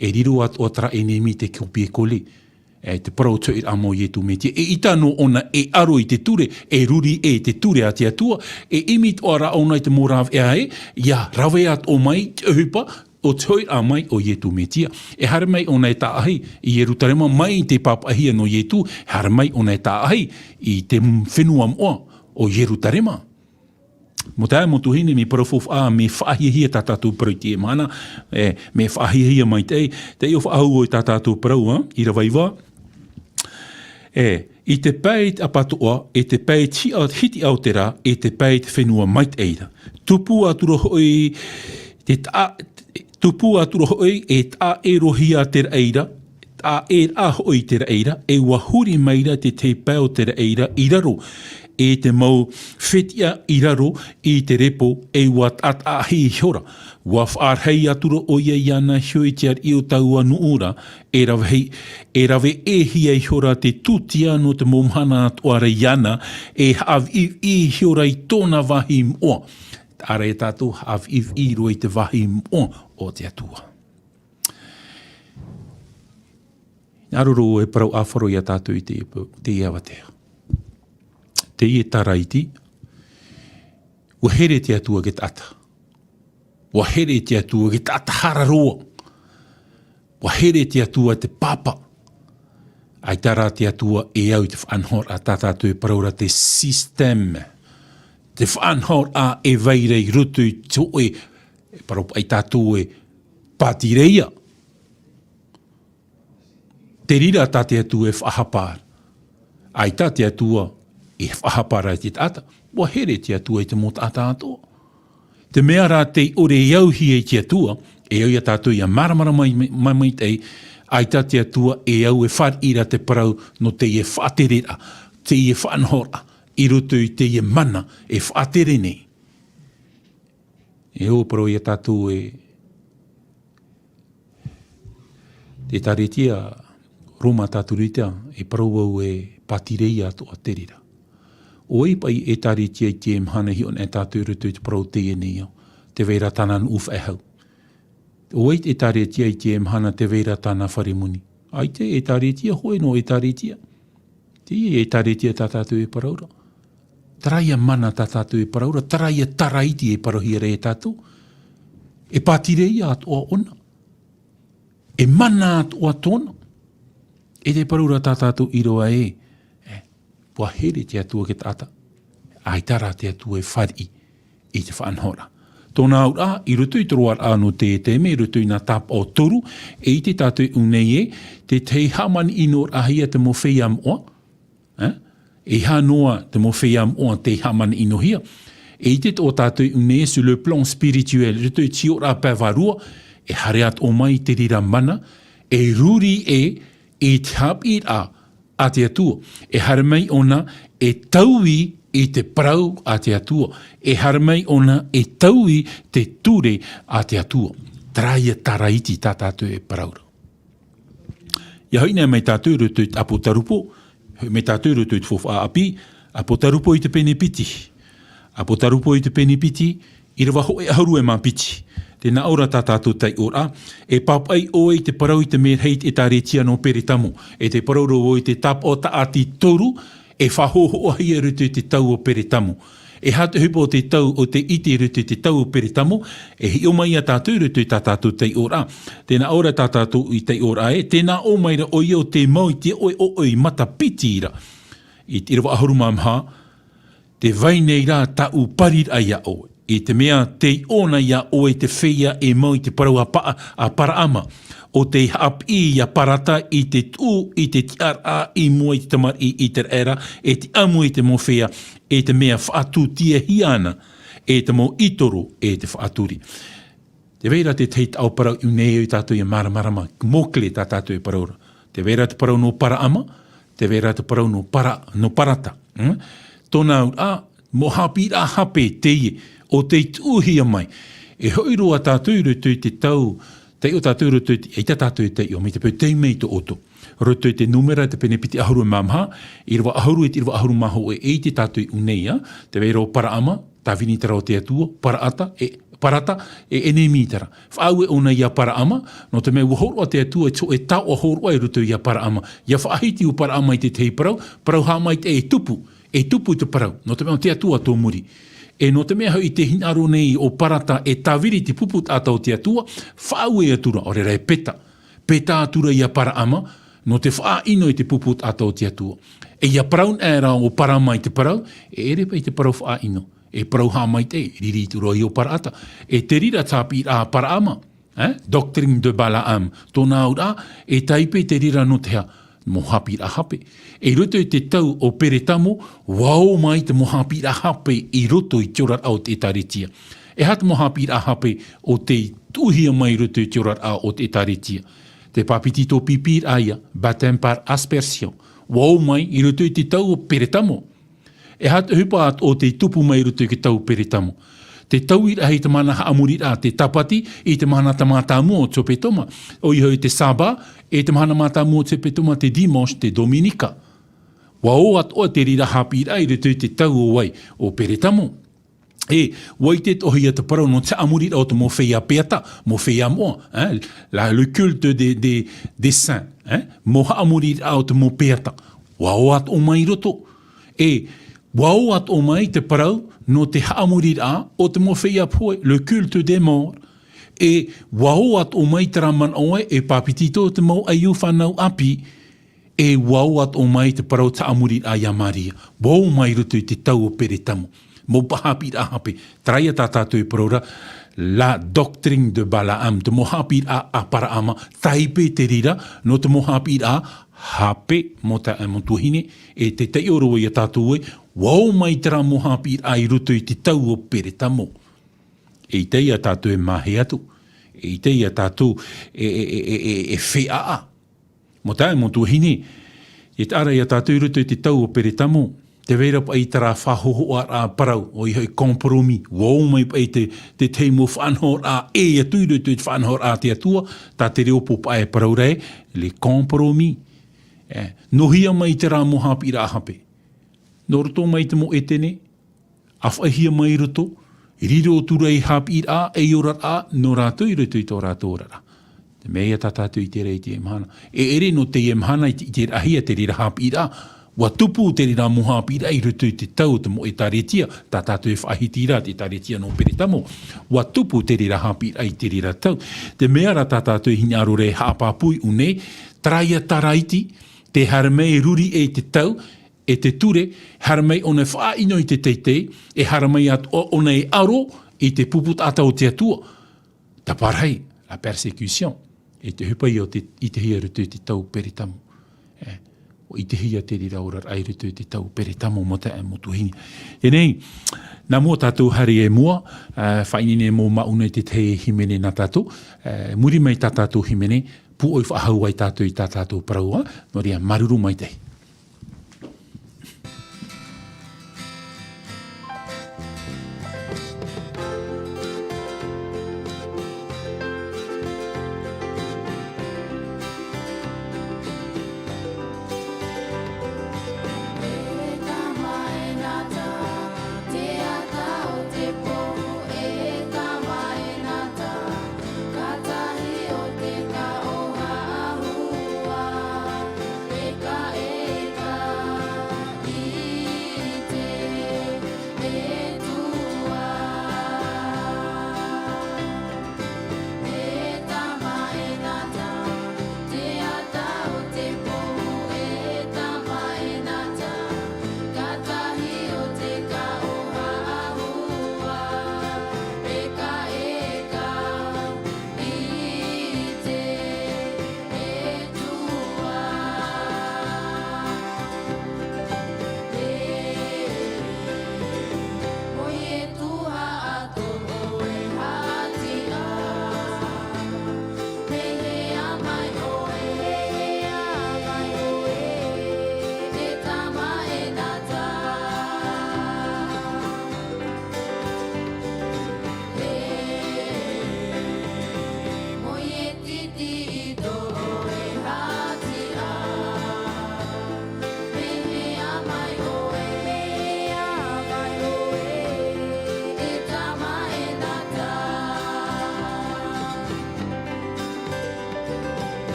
E riro atoʻa terā ʻenemi te kōpie kole. E te parau te hoʻiraʻa mai o Ietu Metia. E ʻita noa ʻōna e aro i te ture, e ruri ʻē i te ture a te Atua, e ʻimi atoʻa rā ʻōna i te mau rāveʻa ē, ʻia rave atoʻa mai te ʻohipa o te hoʻiraʻa mai o Ietu Metia. E haere mai ʻōna e taʻahi i Ierutarema mai te pāpaʻihia nō Ietu, e haere mai ʻōna e taʻahi i te fenua moʻa o Ierutarema. Mau taeaʻe, mau tuahine, mea parau faufaʻa, mea faʻahiahia tā tātou parau i teie mahana, e, mea faʻahiahia maitaʻi, te ʻio faʻahou o tā tātou parau, ā, ʻīrava iva. E, i te pae ʻapatoʻa, e te pae hitiʻa, hitiʻa o te rā, e te pae te fenua maitaʻi ra. Tupu atu ra hoʻi, te taʻa, tupu atu ra hoʻi, e taʻa ʻē roa hia te raʻi ra, taʻa ʻē rā hoʻi te raʻi ra, e ʻua huri mai ra te tahi pae o te raʻi ra i raro, e te mau fetiʻa i raro i te repo, e ʻua taʻataʻahi ihora. ʻUa faʻarahi atu ra ʻoia iāna iho i te ariʻi o taua nuʻu ra, e rave, e rave ʻē hia ihora te tūtia nō te mau mahana atoʻa ra iāna, e haʻaviʻiviʻi ihora i tōna vāhi moʻa. Ara e tātou haʻaviʻiviʻi roa i te vāhi moʻa o te Atua. Nā roro e parau ʻāfaro ia tātou i te, teie avatea. Teie taraiti, ʻua here te Atua i te taʻata. ʻUa here te Atua i te taʻata hara roa. ʻUa here te Atua i te pāpā. ʻAita rā te Atua e au i te faʻanahoraʻa tā tātou e parau ra te système. Te faʻanahoraʻa e vai ra i roto i te hōʻē, e parau paʻi tātou e pātireia. Te reira tā te Atua e faʻahapa ra. ʻAita te Atua e faʻahapa ra i te taʻata. ʻUa here te Atua i te mau taʻata atoʻa. Te mea rā tē ʻore e auhia e te Atua, e au ia tātou ʻia māramarama mai, mai, maitaʻi, ʻaita te Atua e au e fāriʻi ra te parau nō teie faʻatereraʻa, teie faʻanahoraʻa, i roto i teie mana e faʻatere nei. E ʻo parau ia tātou e, te Ēkālesia Roma Katorika, e parau au e Pātireia atoʻa te reira. ʻO vai paʻi ʻĒtārētia i teie mahana e hiʻo ana tātou i roto i te parau teie nei ao, tē vai ra tāna nuʻu faʻehau. ʻO vai te ʻĒtārētia i teie mahana tē vai ra tāna fare moni. ʻAita e ʻĒtārētia, hōʻē noa ʻĒtārētia. Teie ʻĒtārētia tā tātou e parau ra. Terā ïa mana tā tātou e parau ra, terā ïa taraiti e parauhia ra e tātou. E pātireia atoʻa ʻōna. E mana atoʻa tōna. E tē parau ra tā tātou ʻīrava ē, e, ʻua here te Atua i te taʻata. ʻAita rā te Atua e fāriʻi i te faʻanahoraʻa. Tōna auraʻa, i roto i te roaraʻa nō teie taime, i roto i nā tāpaʻo toru, e ʻite tātou i ʻō nei ē, te, te hāmani ʻino rahi ia te mau feiā moʻa, e? E aha noa te mau feiā moʻa tei hāmani ʻinohia. E ʻite atoʻa tātou i ʻō nei ē, sur le plan spirituel, i roto i te hiʻoraʻa pae vārua, e haere atoʻa mai te reira mana, e ruri ē i te haʻapiʻiraʻa a te Atua. E haere mai ʻōna e taui i te parau a te Atua. E haere mai ʻōna e taui te ture a te Atua. Terā ïa taraiti tā tātou e parau ra. ʻIa hoʻi nei mai tātou i roto i te ʻApotarupo, hoʻi mai tātou i roto i te faufaʻa ʻāpī, ʻApotarupo i te pene piti. ʻApotarupo i te pene piti, ʻīrava hōʻē ʻahuru e mā piti. Tē nā ʻō ra tā tātou taiʻoraʻa, e pāpaʻi ʻoe i te parau i te merahi i te ʻĒtārētia nō Peretamo, e tē parau ra vau i te tāpaʻo tāʻati toru, e faʻahōhoʻahia i roto i te tau o Peretamo. E aha te ʻohipa o te tau, o te ʻite i roto i te tau o Peretamo, e hiʻo mai ia tātou i roto i tā tātou taiʻoraʻa. Tē nā ʻō ra tā tātou i taiʻoraʻa ē, tē nā ʻō mai ra ʻoia ʻo tē mau i te ʻoʻe ʻoʻoi matapiti ra. I te ʻīrava ʻahuru mā maha, tē vai nei rā tāʻu pariraʻa ia ʻoe. I te mea tei ʻōna ia ʻoe te feiā e mau i te parau a Pa-, a Paraama. ʻO tei haʻapiʻi ia Parata i te tuʻu i te tiʻaraʻa i mua i te tamariʻi ʻĪteraʻera, e te ʻamu i te mau feiā, e te mea faʻatūtiahia ana, e te mau ʻītoro, e te faʻaturi. Tē vai ra te tahi taʻo parau i ʻō nei ē tātou ʻia māramarama, mots-clés tā tātou e parau ra. Tē vai ra te parau nō Paraama, tē vai ra te parau nō Para-, nō Parata. Mm? Tōna auraʻa, mau haʻapiʻiraʻa hape teie, ʻo tei tuʻuhia mai. E hoʻi roa tātou i roto i te tau, taiʻo tātou i roto i te, ʻaita tātou e taiʻo, mai te peu tei mai tō ʻoutou. Roto i te Nūmera, te pene piti ʻahuru e mā maha, ʻīrava ʻahuru e te ʻīrava ʻahuru mā hōʻē, e ʻite tātou i ʻō nei ā, tē vai ra ʻo Paraama, tāvini terā o te Atua, Paraata, e, Parata, e ʻenemi terā. Faʻaue ʻōna ia Paraama, nō te mea ʻua hōroʻa te Atua i te hōʻē taoʻa hōroʻa i roto ia Paraama. ʻIa faʻahiti ʻo Paraama i te tahi parau, parau haʻamaitaʻi e tupu, e tupu te parau, nō te mea ʻo te Atua tō muri. E nō te mea hoʻi tē hinaʻaro nei ʻo Parata e tāviri i te pupu taʻata o te Atua, faʻaue atu ra, ʻaore rā e peta. Peta atu ra ia Paraama, nō te faʻaʻino i te pupu taʻata o te Atua. E ʻia parau anaʻe rā ʻo Paraama i te parau, e ʻere paʻi te parau faʻaʻino. E parau haʻamaitaʻi, riri atu ra ʻoia ʻo Paraata. E te reira te haʻapiʻiraʻa a Paraama, eh? Doctrine de Balaam. Tōna auraʻa, e tāipe te reira nō te aha? Mau haʻapiʻiraʻa hape. I roto i te tau o Peretamo, ʻua ō mai te mau haʻapiʻiraʻa hape i roto i te oraraʻa o te ʻĒtārētia. E aha te mau haʻapiʻiraʻa hape ʻo tei tuʻuhia mai i roto i te oraraʻa o te ʻĒtārētia? Te pāpetito pīpīraʻa ïa, baptême par aspersion. ʻUa ō mai i roto i te tau o Peretamo. E aha te ʻohipa atoʻa ʻo tei tupu mai i roto i te tau o Peretamo? Te tauiraʻa i te mahana haʻamoriraʻa, te Tāpati, i te mahana tāmātāmua o te hepetoma, ʻoia hoʻi te Sābā, i te mahana mātāmua o te hepetoma, te Dimanche, te Dominika. ʻUa ō atoʻa te reira haʻapiʻiraʻa i roto i te tau o vai, o Peretamo. E, ʻua ʻite atoʻa ïa te parau nō te haʻamoriraʻa o te mau feiā peata, mau feiā moʻa, eh, la, le culte des, des, des saints, eh, mau haʻamoriraʻa o te mau peata. ʻUa ō atoʻa mai i roto. E, ʻua ō atoʻa mai te parau nō te haʻamoriraʻa o te mau feiā pohe, le culte des morts. E, ʻua ō atoʻa mai terā manaʻo ē, e pāpetito te mau ʻaiū fānau ʻāpī, e ʻua ō atoʻa mai te parau te haʻamoriraʻa ia Maria. ʻUa ō mai i roto i te tau o Peretamo. Mau haʻapiʻiraʻa hape. Terā ïa tā tātou e parau ra, la doctrine de Balaam, te mau haʻapiʻiraʻa a Paraama, tāipe te reira, nō te mau haʻapiʻiraʻa hape, mau taeaʻe, mau tuahine, e te taiʻo roa ïa tātou ē, ʻua ō mai terā mau haʻapiʻiraʻa i roto i te tau o Peretamo. Eʻita ïa tātou e māhea atu. Eʻita ïa tātou e, e, e, e, e, e feʻaʻa. Mau taeaʻe, mau tuahine, e taʻa ra ïa tātou i roto i te tau o Peretamo, tē vai ra paʻi terā faʻahōhoʻaraʻa parau, ʻoia hoʻi compromis. ʻUa ō mai paʻi te, te tahi mau faʻanahoraʻa ʻē atu i roto i te faʻanahoraʻa a te Atua, tā te reo pōpaʻa e parau ra ē, le compromis. E, nohia mai i te rā mau haʻapiʻiraʻa hape. Nō roto mai te mau ʻētene, ʻāfaʻihia mai i roto, riro atu ra i haʻapiʻiraʻa, e i oraraʻa, nō rātou i roto i tō rātou oraraʻa. Te mea ia tā tātou i ʻite ra i teie mahana. E ʻere nō teie mahana i te, i te ʻiteraʻahia te reira haʻapiʻiraʻa, ʻua tupu te reira mau haʻapiʻiraʻa i roto i te tau o te mau ʻĒtārētia, tā tātou e faʻahiti ra te ʻĒtārētia nō Peretamo, ʻua tupu te reira haʻapiʻiraʻa i te reira tau. Te mea rā tā tātou e hinaʻaro ra e haʻapāpū i ʻō nei, terā ia taraiti, tē haere mai e ruri i te tau, e te ture, haere mai ʻōna e faʻaʻino i te teitei, e haere mai atoʻa ʻōna e aro i te pupu taʻata o te Atua. Te pārahi, la persécution, e te ʻohipa ia o te, ʻitehia i roto i te tau Peretamo. E, ʻua ʻitehia te reira oraraʻa i roto i te tau Peretamo, mau taeaʻe, mau tuahine. Teie nei, nā mua tātou haere i mua, e, faʻaineine mau māʻona i te tahi hīmene nā tātou, e, muri mai tā tātou hīmene, pūʻoi faʻahou ai tātou i tā tātou parau, nō reira, māuruuru maitaʻi.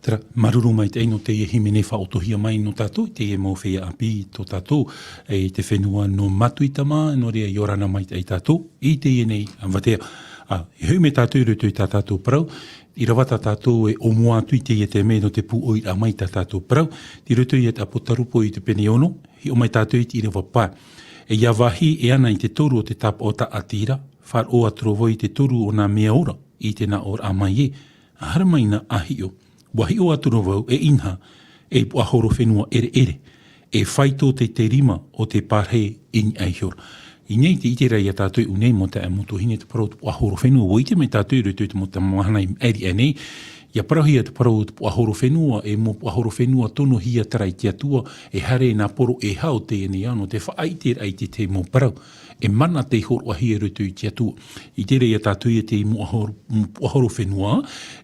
Terā, māuruuru maitaʻi nō teie hīmene faʻaʻotohia mai nō tātou, i teie mau feiā ʻāpī tō tātou, e, i te fenua nō Matuitama, nō reira ʻia ora na maitaʻi tātou, i teie nei avatea. Ā, e hoʻi mai tātou i roto i tā tātou parau, ʻīrava tā tātou e ʻōmua atu i teie taime nō te pūʻoiraʻa mai tā tātou parau, i roto ia i te ʻApotarupo i te pene ono, hiʻo mai tātou i te ʻīrava pae. E ʻia vāhi e ana i te toru o te tāpaʻo tāʻatira, faʻaroʻo atu ra vau i te toru o nā mea ora, i te nā ʻōraʻa mai ē, ʻa haere mai na ʻa hiʻo, ʻua hiʻo atu ra vau e inaha, e puaʻahoro fenua ʻereʻere, e faito te, te rima o te pārahi i niʻa iho ra. I nei te ʻite ra ia tātou i ʻū nei mau taeaʻe, mau tuahine, te parau o te puaʻahorofenua. ʻUa ʻite mai tātou i roto i te mau mahana i maʻiri aʻe nei, ʻia parauhia te parau o te puaʻahorofenua, e mau puaʻahorofenua tonohia terā i te Atua, e haere nā poro e hau teie nei ao, nō te faʻaʻiteraʻa i te, te mau parau. E mana tei hōroʻahia i roto i te Atua. ʻIte ra ia tātou ia te mau puaʻahoro-, mau puaʻahorofenua,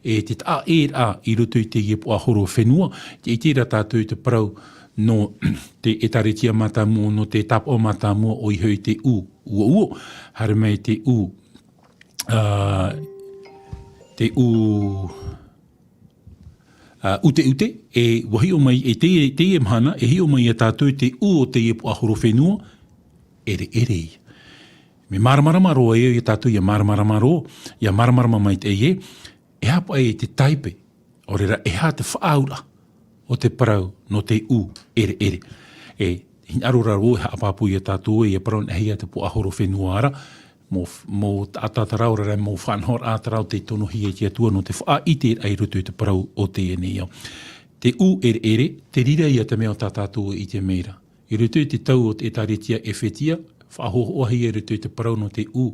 e te taʻaʻēraʻa i roto i teie puaʻahorofenua, te ʻite ra tātou i te parau nō te ʻĒtārētia mātāmua, nō te tāpaʻo mātāmua, ʻoia hoʻi te ʻū uouo, haere mai te ʻū, ā, te ʻū, ā, ʻuteʻute, e ʻua hiʻo mai, e teie, teie mahana, e hiʻo mai ia tātou te ʻū o teie puaʻahorofenua, ʻereʻere ia. Mea māramarama roa ia, ia tātou ʻia māramarama roa, ʻia māramarama maitaʻi ē, e aha paʻi te taipe, ʻaore rā, e aha te faʻaauraʻa o te parau nō te ʻū ʻereʻere. E hinaʻaro ra vau e haʻapāpū ia tātou ē, ʻia parauhia te puaʻahorofenua ra, mau, mau taʻata terā, ʻaore rā, mau faʻanahoraʻa terā tei tonohia e te Atua nō te faʻaʻiteraʻa i roto i te parau o teie nei ao. Te ʻū ʻereʻere, te reira ia te mea o tā tātou e ʻite mai ra. I roto i te tau o te ʻĒtārētia ʻEfetia, faʻahoʻohia i roto i te parau nō te ʻū,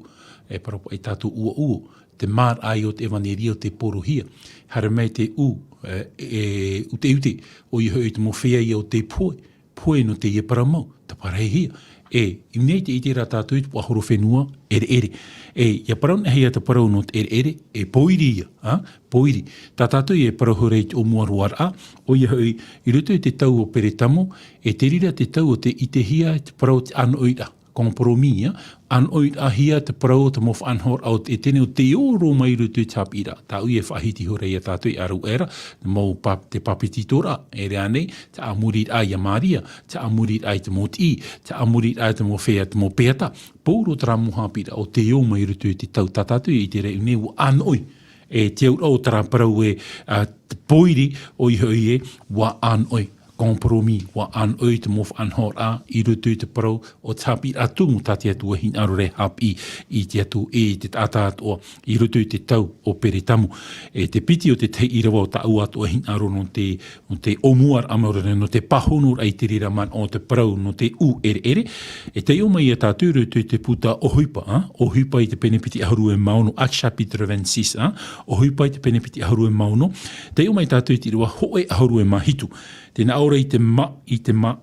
e parau paʻi tātou uouo, te māraʻa o te ʻevaneria o te porohia. Haere mai te ʻū, e, e, ʻuteʻute, ʻoia hoʻi te mau feiā o te pohe, pohe nō teie parau mau, taparahi hia. E, i ʻū nei te ʻite ra tātou i te puaʻahorofenua, ʻereʻere. E, ʻia parauhia te parau nō te ʻereʻere, e pōiri ia, ā, pōiri. Tā tātou e parau hoʻi ra i te ʻōmuaraʻa, ʻoia hoʻi, i roto i te tau o Peretamo, e te reira te tau o te ʻitehia te parau o te ʻānoʻiraʻa, compromis, ā, ʻānoʻiraʻahia te parau o te mau faʻanahoraʻa o te ʻētene ʻo tei ō roa mai i roto i te haʻapiʻiraʻa. Tāʻu e faʻahiti hoʻi ra ia tātou i ʻāruʻera, te mau pāp-, te pāpetitoraʻa, ʻere ānei, te ʻāmuriraʻa ia Maria, te ʻāmuriraʻa i te mau tiʻi, te ʻāmuriraʻa i te mau feiā, te mau peata, pauroa terā mau haʻapiʻiraʻa ʻo tei ō mai i roto i te tau. Tā tātou e ʻite ra i ʻū nei ʻua ʻānoʻi. E te auraʻa o terā parau ē, ā, te pōiri, ʻoia hoʻi ē, ʻua ʻānoʻi, compromis, ʻua ʻānoʻi te mau faʻanahoraʻa i roto i te parau o te haʻapiʻiraʻa tumu tā te Atua e hinaʻaro ra e haʻapiʻi i te Atua, i te taʻata atoʻa, i roto i te tau o Peretamo. E te piti o te tahi ʻīrava o tāʻu atoʻa e hinaʻaro nō te, nō te ʻōmuaraʻa, ʻaore rā, nō te pāhonoraʻa i te reira manaʻo o te parau nō te ʻū ʻereʻere. E taiʻo mai ia tātou i roto i te puta ʻOhipa, ā? ʻOhipa i te pene piti ʻahuru e mā ono, Acts chapitre vingt-six, ā? ʻOhipa i te pene piti ʻahuru e mā ono. Taiʻo mai tātou i te ʻīrava hōʻē ʻahuru e mā hitu. Tē nā ʻō ra: I te mā-, i te mā-,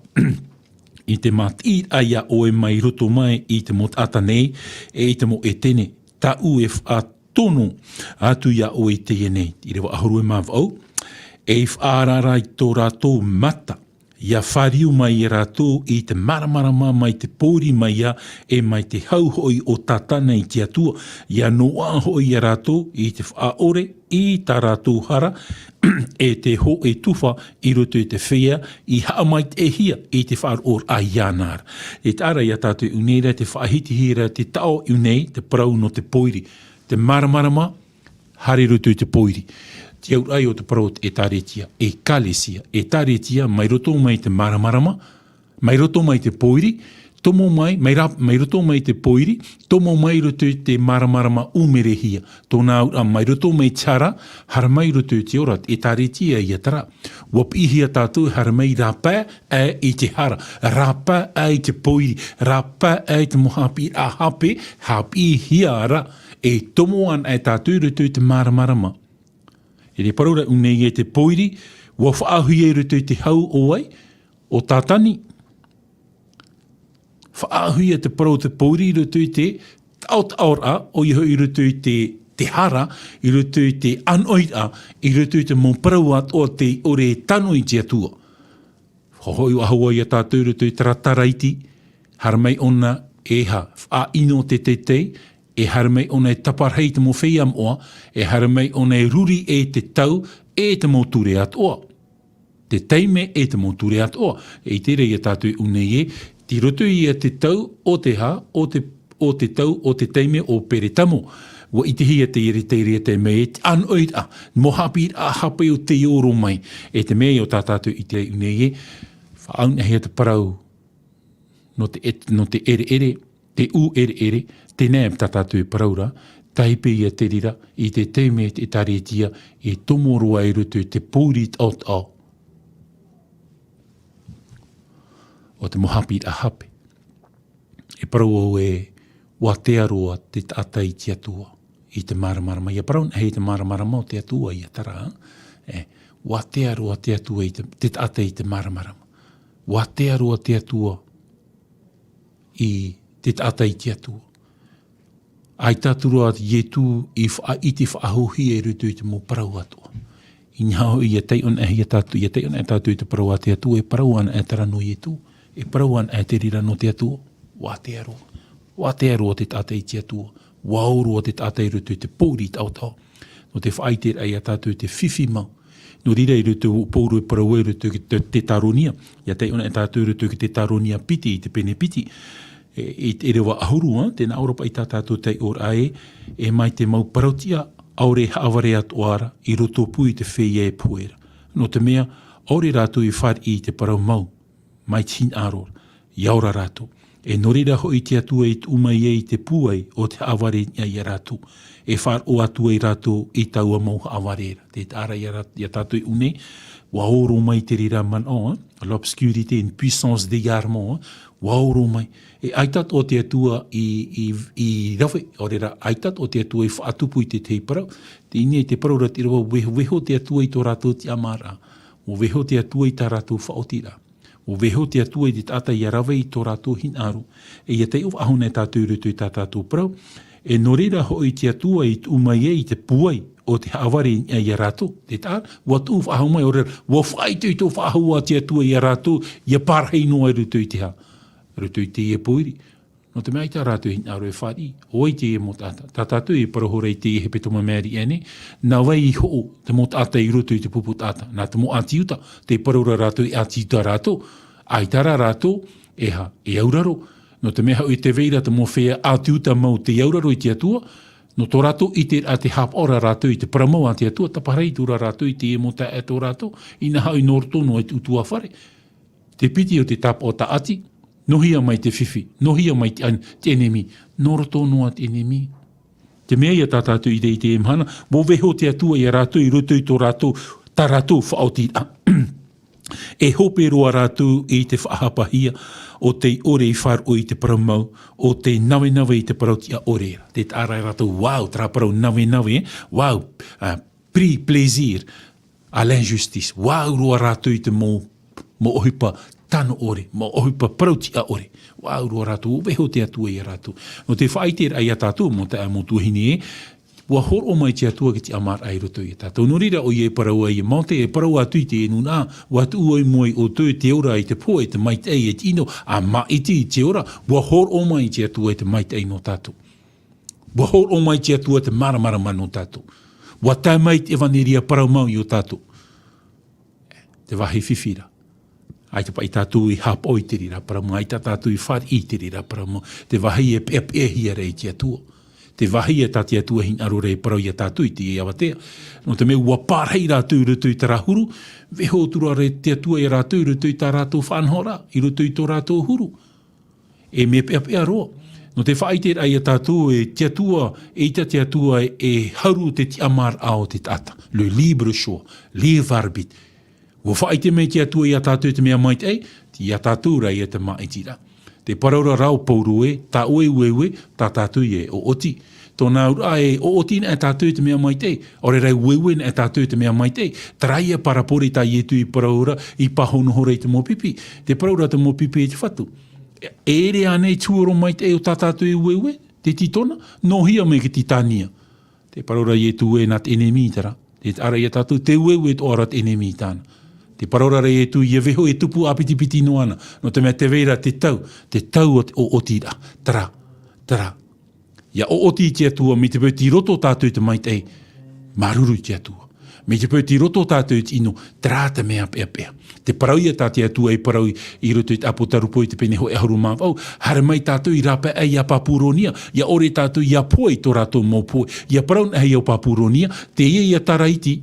i te mātiʻiraʻa ia ʻoe mai roto mai i te mau taʻata nei, e i te mau ʻētene, tāʻu e faʻatono atu ia ʻoe i teie nei. ʻĪrava ʻahuru e mā vaʻu. E i faʻaara ra i tō rātou mata, ʻia fāriu mai ia rātou i te māramarama mai te pōiri mai ā, e mai te hau hoʻi o Tātana i te Atua, ʻia noaʻa hoʻi ia rātou i te faʻaʻore i tā rātou hara, e te hōʻē tufa i roto i te feiā i haʻamaitaʻihia i te faʻaroʻoraʻa iāna ra. E taʻa ra ia tātou i ʻū nei ra, te faʻahitihia ra te taʻo i ʻū nei, te parau nō te pōiri. Te māramarama, haere i roto i te pōiri. Te auraʻa o te parau o te ʻĒtārētia, ekklesia, ʻĒtārētia, mai roto mai te māramarama, mai roto mai te pōiri, tomo mai, mai rā-, mai roto mai te pōiri, tomo mai i roto i te māramarama ʻūmerehia. Tōna auraʻa, mai roto mai te hara, haere mai i roto i te ora, te ʻĒtārētia ia terā. ʻUa piʻihia tātou e haere mai, rāpae aʻe i te hara, rāpae aʻe i te pōiri, rāpae aʻe i te mau haʻapiʻiraʻa hape, haʻapiʻihia ra, e tomo anaʻe tātou i roto i te māramarama. E te parau ra ʻū nei ē, te pōiri, ʻua faʻaauhia i roto i te hau o vai, o Tātana. Faʻaauhia te parau o te pōiri i roto i te taʻotaʻoraʻa, ʻoia hoʻi i roto i te, te hara, i roto i te ʻānoʻiraʻa, i roto i te mau parau atoʻa tei ʻore e tano i te Atua. Hoʻi ʻua hau ia tātou i roto i terā Taraiti, haere mai ʻōna e faʻaʻino te teitei, e haere mai ʻōna e taparahi i te mau feiā moʻa, e haere mai ʻōna e ruri e te tau, e te mau ture atoʻa. Te taime e te mau ture atoʻa. E ʻite ra ia tātou i ʻū nei ē, tei roto ia te tau o te hā, o te, o te tau, o te taime o Peretamo. ʻUa ʻitehia te ʻētārētia mai, e te ʻānoʻiraʻa, mau haʻapiʻiraʻa hape ʻo tei ō roa mai. E te mea ē o tā tātou i ʻite i ʻū nei ē, faʻaauhia te parau nō te ʻē-, nō te ʻereʻere, te ʻū ʻereʻere, teie tā tātou e parau ra, taipe ia te reira, i te taime te ʻĒtārētia e tomo roa i roto i te pōiri taʻotaʻo o te mau haʻapiʻiraʻa hape. E parau au e, ʻua tea roa te taʻata i te Atua i te māramarama. ʻIa parau anaʻe i te māramarama o te Atua ʻia taraa, e, ʻua tea roa te Atua i te, te taʻata i te māramarama. ʻUa tea roa te Atua i te taʻata i te Atua. ʻAita atu ra Ietu i faʻa-, i te faʻahouhia i roto i te mau parau atoʻa. Inaha hoʻi, ʻia taiʻo anaʻe ia tātou, ʻia taiʻo anaʻe tātou i te parau a te Atua, e parau anaʻe terā nō Ietu, e parau anaʻe te reira nō te Atua, ʻua tea roa. ʻUa tea roa te taʻata i te Atua, ʻua ō roa te taʻata i roto i te pōuri taʻotaʻo. Nō te faʻaʻiteraʻa ia tātou i te fifi mau. Nō reira i roto i Pauro e parau e roto i te, te Tetaronia. ʻIa taiʻo anaʻe tātou i roto i te Tetaronia piti i te pene piti. E, i te ʻereva ʻahuru, ā, tē nā ʻō ra paʻi tā tātou taiʻoraʻa ē, e mai te mau parauʻtiʻa, ʻaore e haʻavare atoʻa ra, i rotopū i te feiā e pohe ra. Nō te mea, ʻaore rātou i fāriʻi i te parau mau, mai te hinaʻaro ra, ʻia ora rātou. E nō reira hoʻi te Atua i tuʻu mai ai i te pūai o te haʻavare i niʻa ia rātou. E faʻaroʻo atu ai rātou i taua mau haʻavare ra. Tē taʻa ra ia rā-, ia tātou i ʻō nei, ʻua ō roa mai te reira manaʻo, ā, l'obscurité, une puissance d'égarement, ā, ʻua ō roa mai. E ʻaita atoʻa te Atua i, i, i rave, ʻaore rā, ʻaita atoʻa te Atua i faʻatupu i te tahi parau. Teie nei te parau ra te ʻereva, ʻua veho, veho te Atua i tō rātou tiʻamāraʻa. ʻUa veho te Atua i tā rātou faʻaotiraʻa. ʻUa veho te Atua i te taʻata ʻia rave i tō rātou hinaʻaro. E ʻia taiʻo faʻahou anaʻe tātou i roto i tā tātou parau. E nō reira hoʻi te Atua i tuʻu mai ai i te pūai o te haʻavare i niʻa ia rātou. Tē taʻa ra, ʻua tuʻu faʻahou mai, ʻaore rā, ʻua faʻaitoito faʻahou ā te Atua ia rātou, ʻia parahi noa i roto i te hā? Roto i teie pōiri. Nō te mea ʻaita rātou i hinaʻaro e fāriʻi, ʻo vai teie mau taʻata? Tā tātou i parau ra i teie hepetoma maʻiri aʻe nei, nā vai i hoʻo te mau taʻata i roto i te pupu taʻata? Nā te mau ʻāti Iuta, tē parau ra rātou e ʻāti Iuta rātou, ʻaita rā rātou, e hā, e auraro. Nō te mea hoʻi tē vai ra te mau feiā ʻāti Iuta mau tei auraro i te Atua, nō tō rātou ʻiteraʻa tē haʻapaʻo ra rātou i te parau mau a te Atua, taparahi atu ra rātou i teie mau taeaʻe tō rātou, inaha hoʻi nō roto noa i te ʻutuāfare. Te piti o te tāpaʻo tāʻati, nō hea mai te fifi, nō hea mai te an-, te ʻenemi, nō roto noa te ʻenemi. Te mea ïa tā tātou i ʻite i teie mahana, ʻua vaiiho te Atua ia rātou i roto i tō rātou, tā rātou faʻaotiraʻa. E hope roa rātou i te faʻahapahia o tei ʻore i faʻaroʻo i te parau mau, o tei navenave i te parau tiʻa ʻore ra. Tē taʻa ra rātou, wow, terā parau navenave, wow, ah, pris plaisir à l'injustice. Wow roa rātou i te mau, mau ʻohipa tano ʻore, mau ʻohipa parau tiʻa ʻore. Wow roa rātou, ʻua vaiiho te Atua ia rātou. Nō te faʻaʻiteraʻa ia tātou, mau taeaʻe, mau tuahine ē, ʻua hōroʻa mai te Atua i te tiʻamāraʻa i roto ia tātou. Nō reira ʻoia e parau ai, e Mōte, e parau atu i te nūnaʻa, ʻua tuʻu ai i mua ia ʻoutou te ora, te pohe, te maitaʻi, te ʻino, ā, māʻiti i te ora, ʻua hōroʻa mai te Atua i te maitaʻi nō tātou. ʻUa hōroʻa mai te Atua te māramarama nō tātou. ʻUa tae mai te ʻevaneria parau mau iō tātou. Te vāhi fifi ra. ʻAita paʻi tātou i haʻapaʻo i te reira parau mau, ʻaita tātou i fāriʻi i te reira parau mau. Te vāhi e peʻapeʻahia ra e te Atua. Te vāhi e tā te Atua e hinaʻaro ra e parau ia tātou i teie avatea. Nō te mea ʻua parahi rātou i roto i terā huru, vaiiho atu ra te Atua ia rātou i roto i tā rātou faʻanahoraʻa, i roto i tō rātou huru. E mea peʻapeʻa roa. Nō te faʻaʻiteraʻa ia tātou, e te Atua, eʻita te Atua e haru te tiʻamāraʻa o te taʻata. Le libre choix, libre arbitre. ʻUa faʻaʻite mai te Atua ia tātou te mea maitaʻi, ia tātou rā ia te māʻitiraʻa. Tē parau ra rā ʻo Pauro ē, tā ʻoe ueue, tā tātou ïa e ʻoʻoti. Tōna auraʻa, e ʻoʻoti anaʻe tātou i te mea maitaʻi, ʻaore rā e ueue anaʻe tātou i te mea maitaʻi. Terā ïa parabole tā Ietu i parau ra, i pāhonoraʻa i te mau pipi. Tē parau ra te mau pipi e te Fatu, e ʻere ānei te huru maitaʻi o tā tātou e ueue, te titona, nō hea mai te titania? Tē parau ra Ietu ē, nā te ʻenemi terā. Tē taʻa ra ia tātou, te ueue atoʻa ra te ʻenemi tāna. Tē parau ra Ietu, ʻia vaiiho e tupu ʻāpitipiti noa na. Nō te mea tē vai ra te tau, te tau o te ʻoʻotiraʻa. Terā, terā. ʻIa ʻoʻoti te Atua, mai te peu tei roto tātou i te maitaʻi, māuruuru i te Atua. Mai te peu tei roto tātou i te ʻino, terā te mea peʻapeʻa. Te parau ïa tā te Atua i parau i, i roto i te ʻĀpōtarupo i te pene hōʻē ʻahuru mā vaʻu, haere mai tātou i rāpae ia Papuronia, ʻia ʻore tātou ʻia pohe i tō rātou mau pohe. ʻIa parau anaʻe ia Papuronia, teie ïa taraiti,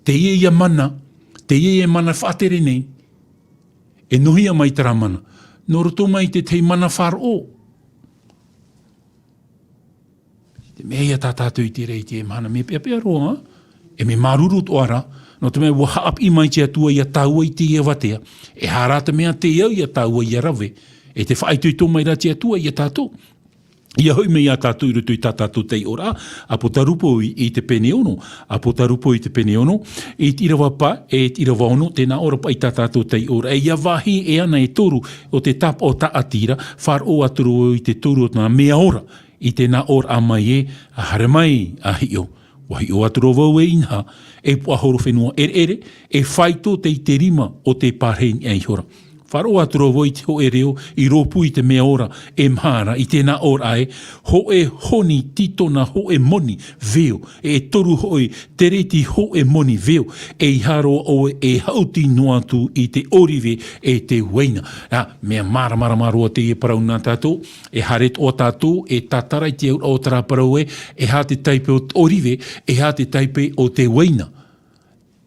teie ïa mana, teie ïa mana faʻatere nei. E nō hea mai terā mana? Nō roto mai i te tahi mana faʻaroʻo. Te mea ïa tā tātou i ʻite ra i teie mahana, mea peʻapeʻa roa, e mea māuruuru atoʻa ra, nō te mea ʻua haʻapiʻi mai te Atua ia tāua i teie avatea, e aha rā te mea tei au ia tāua ʻia rave, E te faʻaitoito mai rā te Atua ia tātou. Ia hoʻi mai ia tātou i roto i tā tātou taiʻoraʻa, Apotarupo i, i te pene ono, Apotarupo i te pene ono, i te ʻīrava pae, e te ʻīrava ono, tē nā ʻō ra paʻi tā tātou taiʻoraʻa. E ia vāhi e ana e toru o te tāpaʻo tāʻatira, faʻaroʻo atu ra vau i te toru o nā mea ora, i te nā ʻōraʻa mai ē, ʻa haere mai, ʻa hiʻo. ʻUa hiʻo atu ra vau e inaha, e puaʻahorofenua ʻereʻere, e faito tei te rima o te pārahi niʻa ihora. Faʻaroʻo atu ra vau i te hōʻē reo, i rōpū i te mea ora, e maha ra, i te nā ʻōraʻa ē, hōʻē honi tītona hōʻē moni veo, e toru hōʻē tereti hōʻē moni veo, e ʻeiaha roa ʻoe e haʻuti noa atu i te ʻōrive e te uaina. Ā, mea māramarama roa teie parau nā tātou, e haere atoʻa tātou, e tātara i te auraʻa o terā parau ē, e aha te taipe o te ʻōrive, e aha te taipe o te uaina.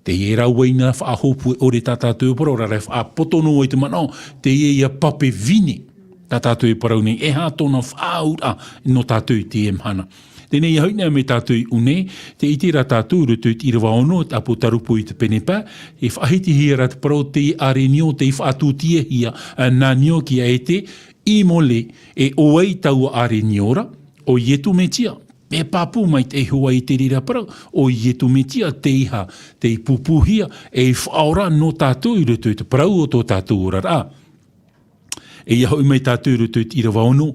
Teie rā uaina faʻahōpue ʻore tā tātou e parau ra, e faʻapoto noa i te manaʻo, teie ia pape vine, tā tātou e parau nei, e aha tōna faʻaauraʻa nō tātou i teie mahana. Teie nei, ia hoʻi anaʻe mai tātou i ʻō nei, tē ʻite ra tātou i roto i te ʻīrava ono, te Apotarupo i te pene pae, e faʻahitihia ra te parau teie ʻārenio, tei faʻatūtiahia, ā, nā niʻa iā ʻētē, immolé, e ʻo vai taua ʻārenio ra, ʻo Ietu Metia. E pāpū mai te Iehova i te reira parau, ʻo Ietu Metia tei aha, tei pūpūhia, e faʻaora nō tātou i roto i te parau o tō tātou oraraʻa. E ia hoʻi mai tātou i roto i te ʻīrava ono,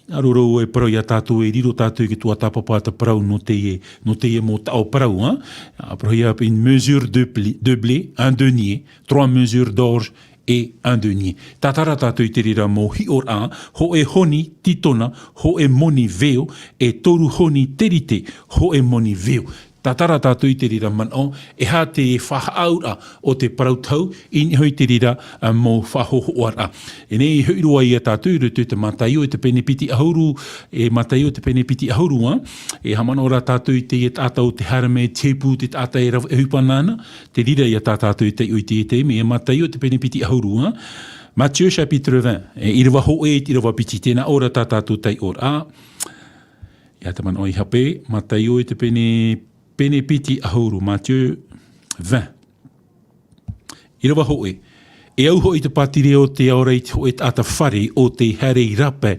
ʻa roro e parau ia tātou e riro tātou i te tuatāpapa te parau nō teie, nō teie mau taʻo parau, ā? ʻA parauhia une mesure de pli-, de blé, un denier, trois mesures d'orge et un denier. Tātara tātou i te reira mau hiʻoraʻa, hōʻē honi tītona, hōʻē moni veo, e toru honi terite, hōʻē moni veo. Tātara tātou i te reira manaʻo, e aha te faʻaauraʻa o te parau tau, i niʻa hoʻi i te reira, ā, mau faʻahōhoʻaraʻa. E nehenehe e hoʻi roa ia tātou i roto i te Mataio i te pene piti ʻahuru, e Mataio i te pene piti ʻahuru, ā, e haʻamanaʻo ra tātou i teie taʻata ʻo tē haere mai e te ʻohipa, te taʻata e rave ʻohipa nāna, te reira ia tā tātou e taiʻo i teie taime, e Mataio i te pene piti ʻahuru, ā. Matthieu chapitre vingt, e ʻīrava hōʻē i te ʻīrava piti, tē nā ʻō ra tā tātou taiʻoraʻa. Ia te manaʻo i hape, Mataio i te pene, pene piti ʻahuru, Matthieu vingt. ʻĪrava hōʻē. E au hoʻi te pātireia o te ao ra i te hōʻē taʻata fare ʻo tē haere i rāpae,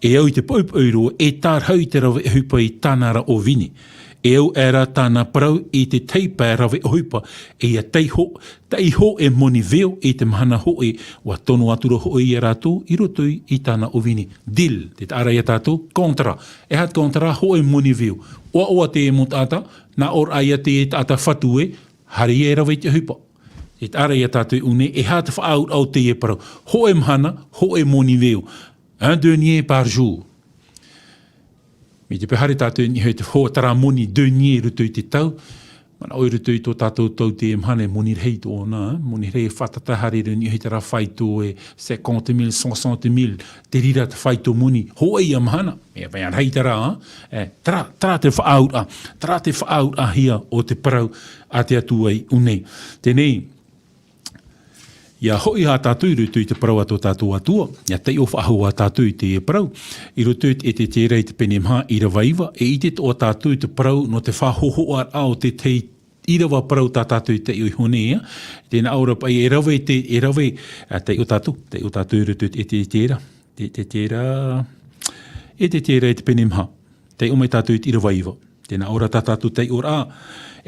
e au i te poʻipoʻi roa, e tārahu i te rave ʻohipa i tāna ra ʻōvini. E au aʻera tāna parau i te tahi pae rave ʻohipa, e ia taiho, taiho e moni veo i te mahana hōʻē, ʻua tono atu ra hoʻi ia rātou i roto i, i tāna ʻōvini. Deal, te taʻa ra ia tātou, contrat. E aha te contrat? Hōʻē moni veo. ʻOaʻoa teie mau taʻata, nā ʻō ra ia teie taʻata fatu ē, haere ia e rave i te ʻohipa. Te taʻa ra ia tātou i ʻō nei, e aha te faʻaauraʻa o teie parau? Hōʻē mahana, hōʻē moni veo. Un denier par jour. Mai te peu haere tātou i niʻa i te hō-, terā moni denier i roto i te tau. Manaʻo i roto i tō tātou tau teie mahana e moni rahi tōna, ā? Moni rahi e fātata haere i niʻa i terā faito e cinquante mille, soixante mille, te reira te faito moni. Hōʻē ia mahana. E vai rahi terā, ā? E, terā, terā te faʻaauraʻa, terā te faʻaauraʻahia o te parau a te Atua i ʻō nei. Teie nei, ia hoʻi ā tātou i roto i te parau a tō tātou Atua, ia taiʻo faʻahou ā tātou i te parau, i roto i te, e te Ezekiela i te pene maha ʻīrava iva, e ʻite atoʻa tātou i te parau nō te faʻahōhoʻaraʻa o te tahi ʻīrava parau tā tātou i taiʻo iho nei, ā. Tē nā ʻō ra paʻi e rave te, e rave, ā, taiʻo tātou, taiʻo tātou i roto i te, e te Ezekiela, te, te Ezekiela, e te Ezekiela i te pene maha. Taiʻo mai tātou i te ʻīrava iva. Tē nā ʻō ra tā tātou taiʻoraʻa.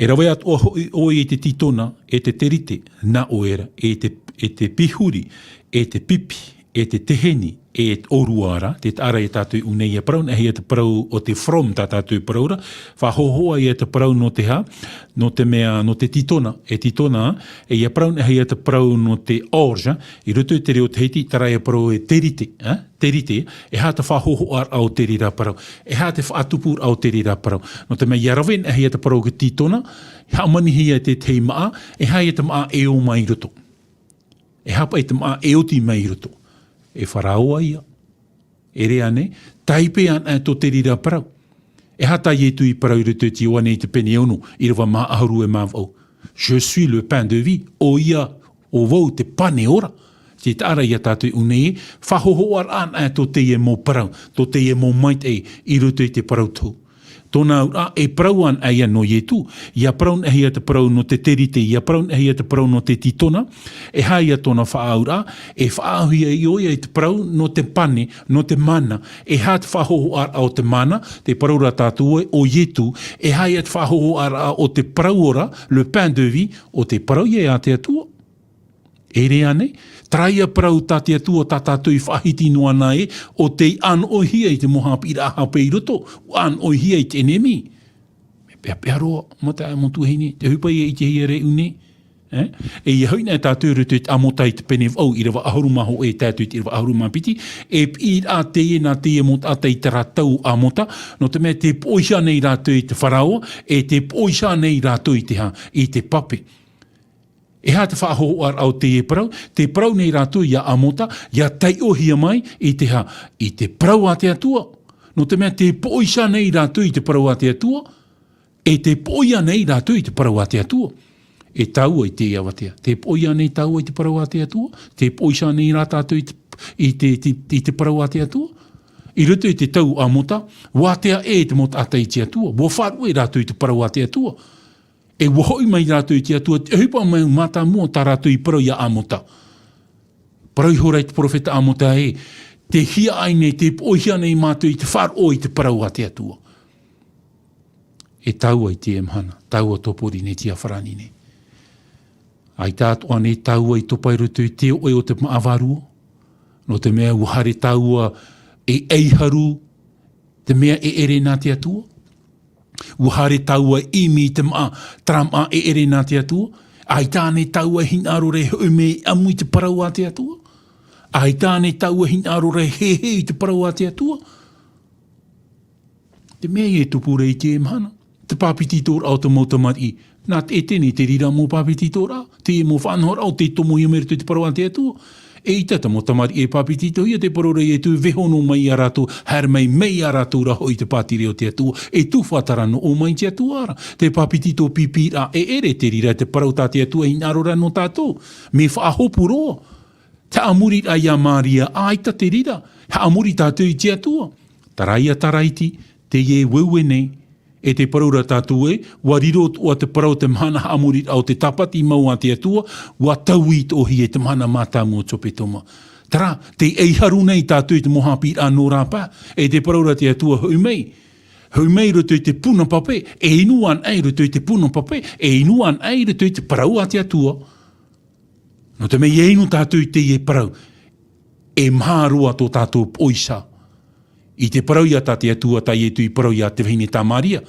E rave atoʻa hoʻi ʻoe i te tītona, e te terite, nā ʻoe ra, e te, e te pihuri, e te pipi, e te teheni, e te ʻōrua ra, te taʻa ra ia tātou i ʻō nei, ia parau anaʻe hia te parau o te fromager tā tātou i parau ra, faʻahōhoʻa ia te parau nō te aha, nō te mea, nō te tītona, e tītona, e ia parau anaʻe hia te parau nō te orge, i roto i te reo Tahiti, terā ia parau e terite, ā? Terite, e aha te faʻahōhoʻaraʻa o te reira parau, e aha te faʻatupuraʻa o te reira parau. Nō te mea, ia rave anaʻe hia te parau o te tītona, e hāmanihia te tahi māʻa, e aha ia te māʻa e ō mai i roto. E aha paʻi te māʻa e oti mai i roto. E Farao ïa. E ʻere ānei, taipe anaʻe tō te reira parau. E aha tā Ietu i parau i roto i te Ioane i te pene ono, ʻīrava maha ʻahuru e mā vaʻu. Je suis le pain de vie, ʻoia, ʻo vau te pane ora. Te taʻa ra ia tātou i ʻō nei, faʻahōhoʻaraʻa anaʻe tō teie mau parau, tō teie mau maitaʻi i roto i te parau tau. Tōna auraʻa, e parau anaʻe ia nō Ietu. ʻIa parau anaʻe ia te parau nō te terite, ʻia parau anaʻe ia te parau nō te titona. E aha ia tōna faʻaauraʻa? E faʻaauhia ʻoia i te parau nō te pane, nō te mana. E aha te faʻahōhoʻaraʻa o te mana? Tē parau ra tātou ē, ʻo Ietu. E aha ia te faʻahōhoʻaraʻa o te parau ora, le pain de vie, ʻo te parau ia a te Atua? E ʻere ānei? Terā ia parau tā te Atua tā tātou i faʻahiti noa na ē, ʻo tei ʻānoʻihia i te mau haʻapiʻiraʻa hape i roto, ʻua ʻānoʻihia i te ʻenemi. Mea peapea roa, mataʻemotu tuahine, te ʻohipa ia i te hia reʻu nei. E? E ʻia hoʻi anaʻe tātou i roto i te Amota i te pene vaʻu, ʻīrava ʻahuru mā hōʻē tae atu i te ʻīrava ʻahuru mā piti, e piʻiraʻa teie nā teie mau taʻata i terā tau o Amota, nō te mea tē poʻihia nei rātou i te Farao, e tē poʻihia nei rātou i te hā, i te pape. E aha te faʻahōhoʻaraʻa o teie parau? Tē parau nei rātou ia Amota, ʻia taiʻohia mai i te hā, i te parau a te Atua. Nō te mea tē poʻihia nei rātou i te parau a te Atua, e tē poʻihia nei rātou i te parau a te Atua. E tāua i teie avatea, tē poʻihia nei tāua i te parau a te Atua? Tē poʻihia nei rā tātou i te, i te, i te, i te parau a te Atua? I roto i te tau o Amota, ʻua ātea ʻē te mau taʻata i te Atua, ʻua faʻaruʻe rātou i te parau a te Atua. E ʻua hoʻi mai rātou i te Atua, tē ʻohipa mai mātāmua tā rātou i parau ia Amota. Parau ihora i te perofeta Amota ē, tē hiaʻai nei, tē poʻihia nei mātou i te faʻaroʻo i te parau a te Atua. E tāua i teie mahana, tāua tō Pōrīnetia Farāni nei. ʻAita atoʻa nei tāua i topa i roto i te oʻe o te māʻa vārua. Nō te mea ʻua haere tāua e ʻaiharu te mea e ʻere nā te Atua. ʻUa haere tāua e ʻimi i te māʻa, terā māʻa e ʻere nā te Atua. ʻAita ānei tāua e hinaʻaro ra e hoʻi mai e ʻamu i te parau a te Atua? ʻAita ānei tāua e hinaʻaro ra e heheu i te parau a te Atua? Te mea ia e tupu ra i teie mahana, te pāpetitoraʻa o te mau tamariʻi. Nā te ʻētene i te reira mau pāpetitoraʻa, te mau faʻanahoraʻa o tei tomohia mai i roto i te parau a te Atua. ʻEita te mau tamariʻi e pāpetitohia, tē parau ra Ietu, vaiiho noa mai ia rātou, haere mai, mai ia rātou ra hoʻi i te pātireia o te Atua, e tufaʻatara noa mai te Atua ra. Te pāpetito pīpīraʻa e ʻere, te reira te parau tā te Atua e hinaʻaro ra nō tātou. Mea faʻahopu roa. Te haʻamoriraʻa ia Māria, ʻaita te reira, haʻamori tātou i te Atua. Terā ia taraiti, teie e ueue nei, e tē parau ra tātou ē, ʻua riro atoʻa te parau o te mahana haʻamoriraʻa o te tāpati mau a te Atua, ʻua taui atoʻa hia i te mahana mātāmua o te hepetoma. Terā, tē ʻaiharu nei tātou i te mau haʻapiʻiraʻa nō rāpae, e tē parau ra te Atua, hoʻi mai. Hoʻi mai i roto i te puna pape, e inu anaʻe i roto i te puna pape, e inu anaʻe i roto i te parau a te Atua. Nō te mea ʻia inu tātou i teie parau, e maha roa tō tātou poʻisa. I te parau ia tā te Atua, tā Ietu i parau ia te vahine tā Māria.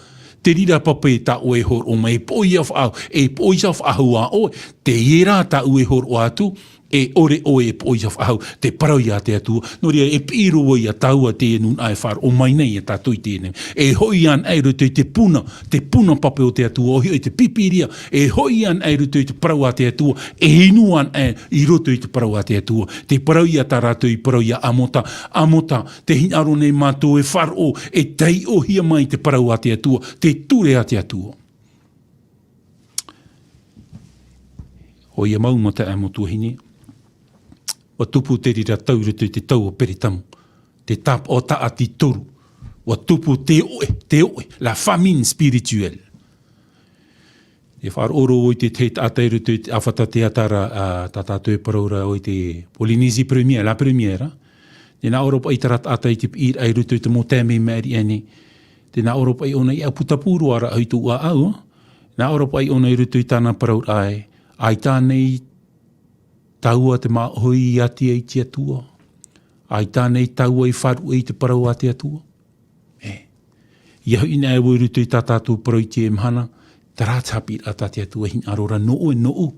Te reira pape tā ʻoe e hōroʻa mai, e poʻisa faʻahou, e poʻisa faʻahou ā ʻoe, teie rā tāʻu e hōroʻa atu, e ʻore ʻoe e poʻisa faʻahou, te parau ia te Atua. Nō reira, e piʻi roa ia tāua teie nūnaʻa e faʻaroʻo mai nei ia tātou i teie nei. E hoʻi anaʻe i roto i te puna, te puna pape o te Atua, ʻoia hoʻi te Pīpīria, e hoʻi anaʻe i roto i te parau a te Atua, e inu anaʻe i roto i te parau a te Atua. Te parau ia tā rātou i parau ia Amota, Amota, tē hinaʻaro nei mātou e faʻaroʻo, e taiʻohia mai te parau a te Atua, te ture a te Atua. ʻOia mau, mataʻemotu tuahine, ʻua tupu te reira tau i roto i te tau o Peretamu, te tāpaʻo tāʻati toru, ʻua tupu te oʻe, te oʻe, la famine spirituelle. E faʻaroʻo roa vau i te tahi taʻata i roto i te ʻāfata teata ra, ā, tā tātou e parau ra ʻoia i te Polynésie première, la première, ā. Tē nā ʻō ra paʻi terā taʻata i te piʻiraʻa i roto i te mau taime i maʻiri aʻe nei. Tē nā ʻō ra paʻi ʻōna ʻia putapū roa ra i tōʻu ʻāʻau, ā. Nā ʻō ra paʻi ʻōna i roto i tāna parauraʻa ē, ʻaita ānei tāua te māʻohi i ʻati ai i te Atua? ʻAita ānei tāua i faʻaruʻe i te parau a te Atua? E. ʻIa hoʻi anaʻe vau i roto i tā tātou parau i teie mahana, terā te haʻapiʻiraʻa tā te Atua e hinaʻaro ra nō ʻoe, nōʻu.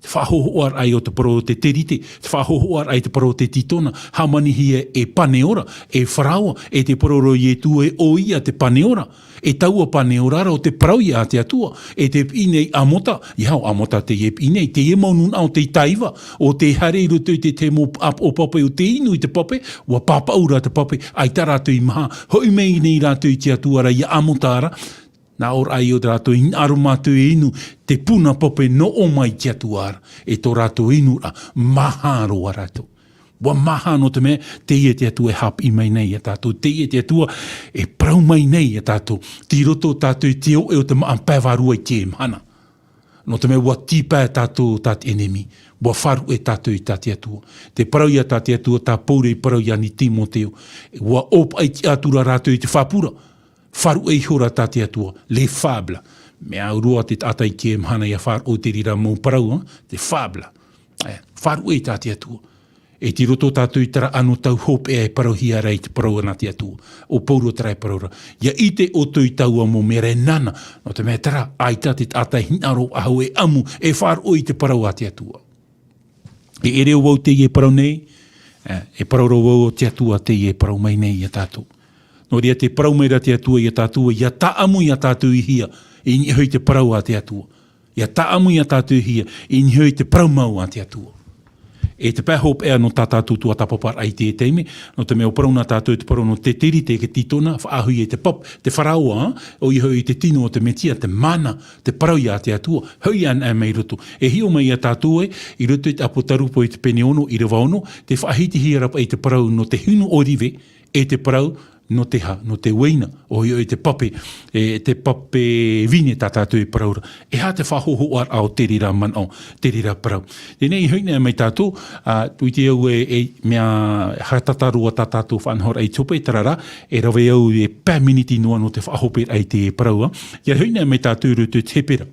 Te faʻahōhoʻaraʻa o te parau o te terite, te faʻahōhoʻaraʻa i te parau o te titona, hāmanihia e Pane ora, e Farao, e tē parau ra Ietu ē ʻoia te Pane ora. E taua Pane ora ra ʻo te parau ia a te Atua, e tē piʻi nei Amota, ʻeiaha ʻo Amota teie e piʻi nei, teie mau nūnaʻa ʻo tei taiva, ʻo tē haere i roto i te, te mau ʻāpoʻo pape ʻo tē inu i te pape, ʻua pāpaʻu ra te pape, ʻaita rātou i maha, hoʻi mai nei rātou i te Atua ra ia Amota ra, nā ʻō ra ʻoia tā rātou e hinaʻaro mātou e inu te puna pape nō ʻō mai i te Atua ra, e tō rātou inuraʻa, maha roa rātou. Ua maha nō te mea, teie te Atua e haʻapiʻi mai nei iā tātou, teie te Atua e parau mai nei iā tātou, tei roto tātou i te oʻe o te māʻa pae vārua i teie mahana. Nō te mea ua tīpae tātou tā te ʻenemi, ua faʻaruʻe tātou i tā te Atua. Te parau ia tā te Atua, tā Pauro i parau iā Timoteo, ua ʻōpaʻi tiʻa atu ra rātou i te faʻapura, faʻaruʻe ihora tā te Atua, les fables. Mea au roa te taʻata i teie mahana ʻia faʻaroʻo i te reira mau parau, ā, te fable. E, faʻaruʻe tā te Atua. E tei roto tātou i terā anotau hopeʻa e parauhia ra i te parau nā te Atua. ʻO Pauro terā e parau ra. ʻIa ʻite ʻoutou i taua mau mea ra e nāna. Nō te mea terā, ʻaita te taʻata e hinaʻaro faʻahou e ʻamu, e faʻaroʻo i te parau a te Atua. E ʻere vau teie e parau nei, e, e parau ra vau ʻo te Atua teie e parau mai nei iā tātou. Nō reira tē parau mai ra te Atua iā tātou, ʻia tāʻamu iā tātou i hea, i niʻa hoʻi i te parau a te Atua. ʻIa tāʻamu iā tātou i hea, i niʻa hoʻi i te parau mau a te Atua. E te pae hopeʻa nō tā tātou tuatāpaparaʻa i teie taime, nō te mea ʻua parau nā tātou te parau nō te terite, te tritona, faʻahoʻi e te pap, te faraoa, ʻoia hoʻi te tino o te Mesia, te mana, te parau ia te Atua, hoʻi anaʻe mai roto. E hiʻo mai iā tātou ē, i roto i te Apotarupo i te pene ono, ʻīrava ono, tē faʻahitihia ra paʻi te parau nō te hinu ʻōrive, e te parau nō te hā, nō te uaina, ʻoia hoʻi te pape, e te pape vine tā tātou e parau ra. E aha te faʻahōhoʻaraʻa o te reira manaʻo, te reira parau. Teie nei i hinaʻaro mai tātou, ā, tē ʻite au ē, e mea haʻatātā roa tā tātou faʻanahoraʻa i te hope, terā rā, e rave au e pae miniti noa nō te faʻahoperaʻa i te parau, ā. ʻIa hinaʻaro mai tātou i roto i te Hepera.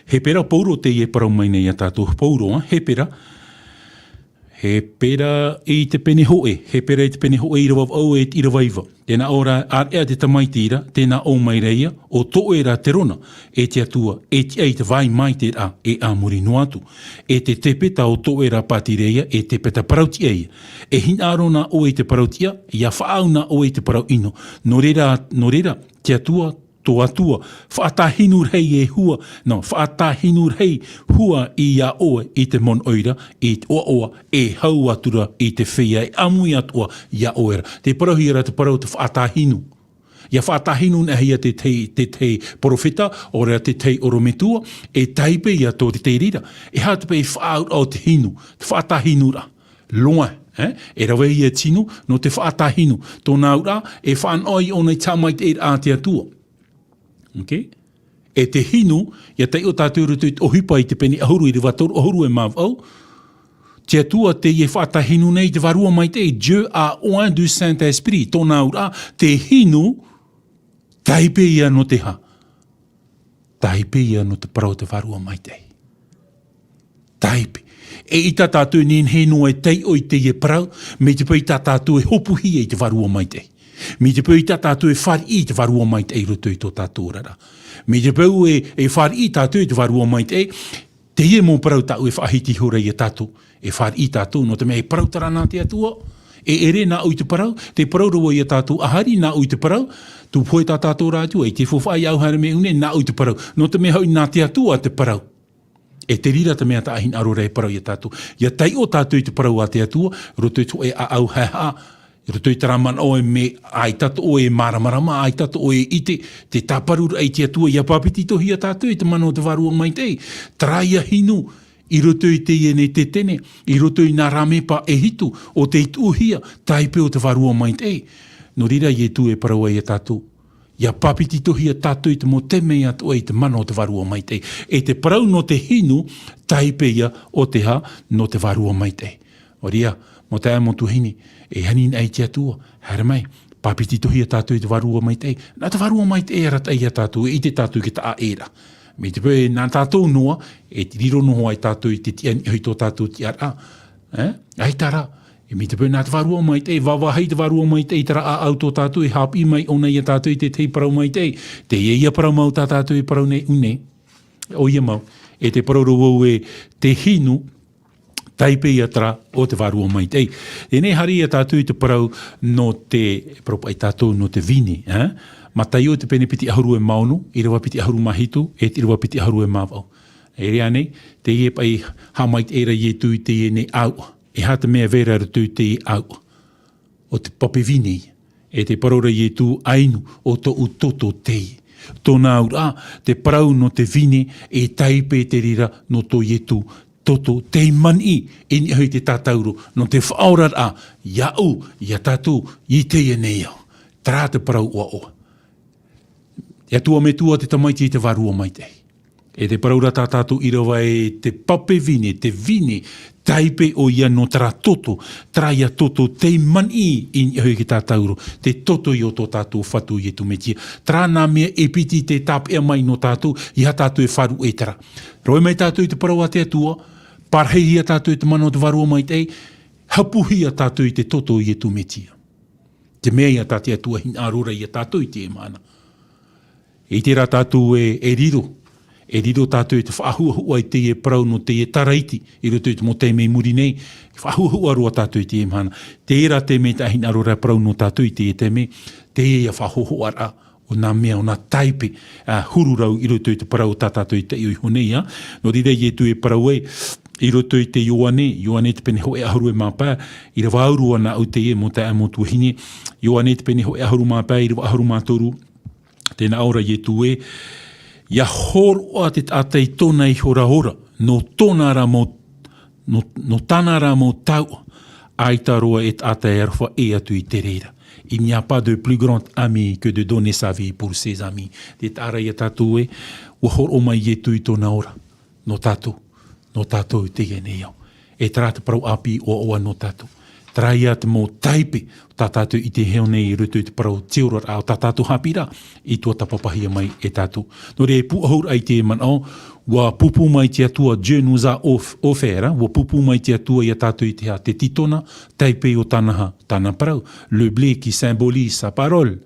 Hepera, Pauro teie e parau mai nei iā tātou, Pauro, ā, Hepera. Hepera i te pene hōʻē, Hepera i te pene hōʻē, ʻīrava vaʻu e te ʻīrava iva. Tē nā ʻō ra, ʻāreʻa te tamaiti ra, tē nā ʻō mai ra ïa, ʻo Toʻera Terona, e te Atua, e tiʻa i te vai maitaʻi ra, e a muri noa atu. E te tepeta ʻo Toʻera Patireia, e tepeta parau-tiʻa ïa. E hinaʻaro nā ʻoe i te parau-tiʻa, ʻia faʻaau nā ʻoe i te parau-ʻino. Nō reira, nō reira, te Atua, tō Atua, faʻatāhinu rahi e hua, nō, faʻatāhinu rahi hua iā ʻoe i te monoʻi ra, i te ʻoaʻoa, e hau atu ra i te feiā e ʻāmui atoʻa iā ʻoe ra. Tē parauhia ra te parau te faʻatāhinu. ʻIa faʻatāhinu anaʻe hia te tahi, te tahi perofeta, ʻaore rā te tahi ʻorometua, e taipe ïa tō te reira. E aha te pae faʻaauraʻa o te hinu, te faʻatāhinu ra. Loin, eh? E rave hia te hinu, nō te faʻatāhinu. Tōna auraʻa, e faʻanaho ʻōna i te haʻamaitaʻiraʻa a te Atua. Ok? E te hinu, ʻia taiʻo tātou i roto i te ʻOhipa i te pene ʻahuru, ʻīrava toru ʻahuru e mā vaʻu. Te Atua teie e faʻatāhinu nei te Vārua Maitaʻi, Dieu a oint du Saint-Esprit, tōna auraʻa, te hinu, taipe ïa nō te hā? Taipe ïa nō te parau o te Vārua Maitaʻi. Taipe. ʻEita tātou e nehenehe noa e taiʻo i teie parau, mai te peu tā tātou e hopuhia i te Vārua Maitaʻi. Mai te peu tā tātou e fāriʻi i te Vārua Maitaʻi i roto i tō tātou oraraʻa. Mai te peu e, e fāriʻi tātou i te Vārua Maitaʻi, teie mau parau tāʻu e faʻahiti ihora iā tātou, e fāriʻi tātou, nō te mea e parau terā nā te Atua, e ʻere nāʻu i te parau, tē parau ra vau iā tātou, ʻa haere nāʻu i te parau, tē pohe tā tātou ra Atua, ʻeita e faufaʻa iāʻu haere mai ʻō nei, nāʻu i te parau, nō te mea hoʻi nā te Atua te parau. E te reira te mea tā ʻoe e hinaʻaro ra e parau iā tātou. ʻIa taiʻo tātou i te parau a te Atua, roto i te hōʻē ʻāʻau haʻehaʻa, roto i terā manaʻo e mea, ʻaita tō ʻoe e māramarama, ʻaita tō ʻoe e ʻite, te tāparuraʻa i te Atua, ʻia pāpetitohia tātou i te mana o te Vārua Maitaʻi. Terā ïa hinu, i roto i teie nei tetene, i roto i nā rāmepa e hitu, ʻo tei tuʻuhia, taipe o te Vārua Maitaʻi. Nō reira Ietu e parau ai iā tātou. ʻIa pāpetitohia tātou i te mau taime atoʻa i te mana o te Vārua Maitaʻi. E te parau nō te hinu, taipe ïa o te hā, nō te Vārua Maitaʻi. Nō reira, mau taeaʻe, mau tuahine, e ani anaʻe i te Atua, haere mai, pāpetitohia tātou i te Vārua Maitaʻi. Nā te Vārua Maitaʻi e arataʻi iā tātou, e ʻite tātou i te taʻa ʻē ra. Mai te peu, nā tātou noa, e riro noa ai tātou i te tiʻa i niʻa i tō tātou tiʻaraʻa. Eh? ʻAita rā, e mai te peu nā te Vārua Maitaʻi, e vāvāhi te Vārua Maitaʻi i terā ʻāʻau tō tātou, e haʻapiʻi mai ʻōna iā tātou i te tahi parau maitaʻi, teie ïa parau mau tā tātou e parau nei ʻō nei. ʻOia mau, e te parau ra vau ē, te hinu, taipe ïa terā o te Vārua Maitaʻi. Teie nei haere ïa tātou i te parau nō te, parau paʻi tātou nō te vine, eh? Mataio te pene piti ʻahuru e mā ono, ʻīrava piti ʻahuru mā hitu, e te ʻīrava piti ʻahuru e mā vaʻu. E rā nei, teie paʻi haʻamaitaʻi ra Ietu i teie nei ʻāuʻa. E aha te mea e vai ra i roto i teie ʻāuʻa? ʻO te pape vine ïa. E te parau ra Ietu, ʻa inu, ʻo tōʻu toto teie. Tōna auraʻa, te parau nō te vine, e taipe te reira nō tō Ietu, toto, tei maniʻi i niʻa hoʻi te tātauro nō te faʻaoraraʻa iāʻu, iā tātou, i teie nei ao. Terā te parau ʻoaʻoa. E Atua Metua, te Tamaiti, te Vārua Maitaʻi. E te parau ra tā tātou ʻīrava, e te pape vine, te vine taipe ʻoia nō terā toto, terā ia toto tei maniʻi i niʻa hoʻi te tātauro, te toto ia o tō tātou Fatu Iesu Mesia. Terā nā mea e piti tei tāpeʻa mai nō tātou, ia tātou e faʻaruʻe terā. Rohe mai tātou i te parau a te Atua, parahihia tātou i te mana o te Vārua Maitaʻi, hapuhia tātou i te toto o Iesu Mesia. Te mea ia tā te Atua hinaʻaro ra ia tātou i teie mahana. I terā tātou e, e riro, e riro tātou i te faʻahuʻahuʻa i teie parau nō teie taraiti, i roto i te mau taime i muri nei, faʻahuʻahuʻa roa tātou i teie mahana. Terā te mea tā hinaʻaro ra parau nō tātou i teie taime, teie ia faʻahohoʻaraʻa o nā mea, o nā taipe, ā, huru rau i roto i te parau tā tātou i taiʻo iho nei, ā. Nō reira, Iesu e parau ai, i roto i te Ioane, Ioane te pene hōʻē ʻahuru e mā pae, ʻīrava ʻahuru ana au teie mau taeaʻe mau tuahine, Ioane te pene hōʻē ʻahuru mā pae, ʻīrava ʻahuru mā toru, tē nā ʻō ra Iesu ē, ia hōroʻa te taʻata i tōna iho ra ora, nō tōna ra mau, nō, nō tāna ra mau tauʻa, ʻaita roa e taʻata e aroha ʻē atu i te reira. Il n'y a pas de plus grand ami que de donner sa vie pour ses amis. Te taʻa ra ia tātou ē, ʻua hōroʻa mai Iesu i tōna ora, nō tātou, nō tātou i teie nei ao. E terā te parau ʻāpī ʻoaʻoa nō tātou. Terā ia te mau taipe, tā tātou i ʻite iho nei i roto i te parau te oraraʻa o tā tātou haʻapiʻiraʻa, i tuatāpapahia mai e tātou. Nō reira, e pūʻohu ra i te manaʻo, ʻua pūpū mai te Atua, Dieu nous a off-, offert, ā, ʻua pūpū mai te Atua ia tātou i te aha, te titona, taipe o tāna ha-, tāna parau, le blé qui symbolise sa parole.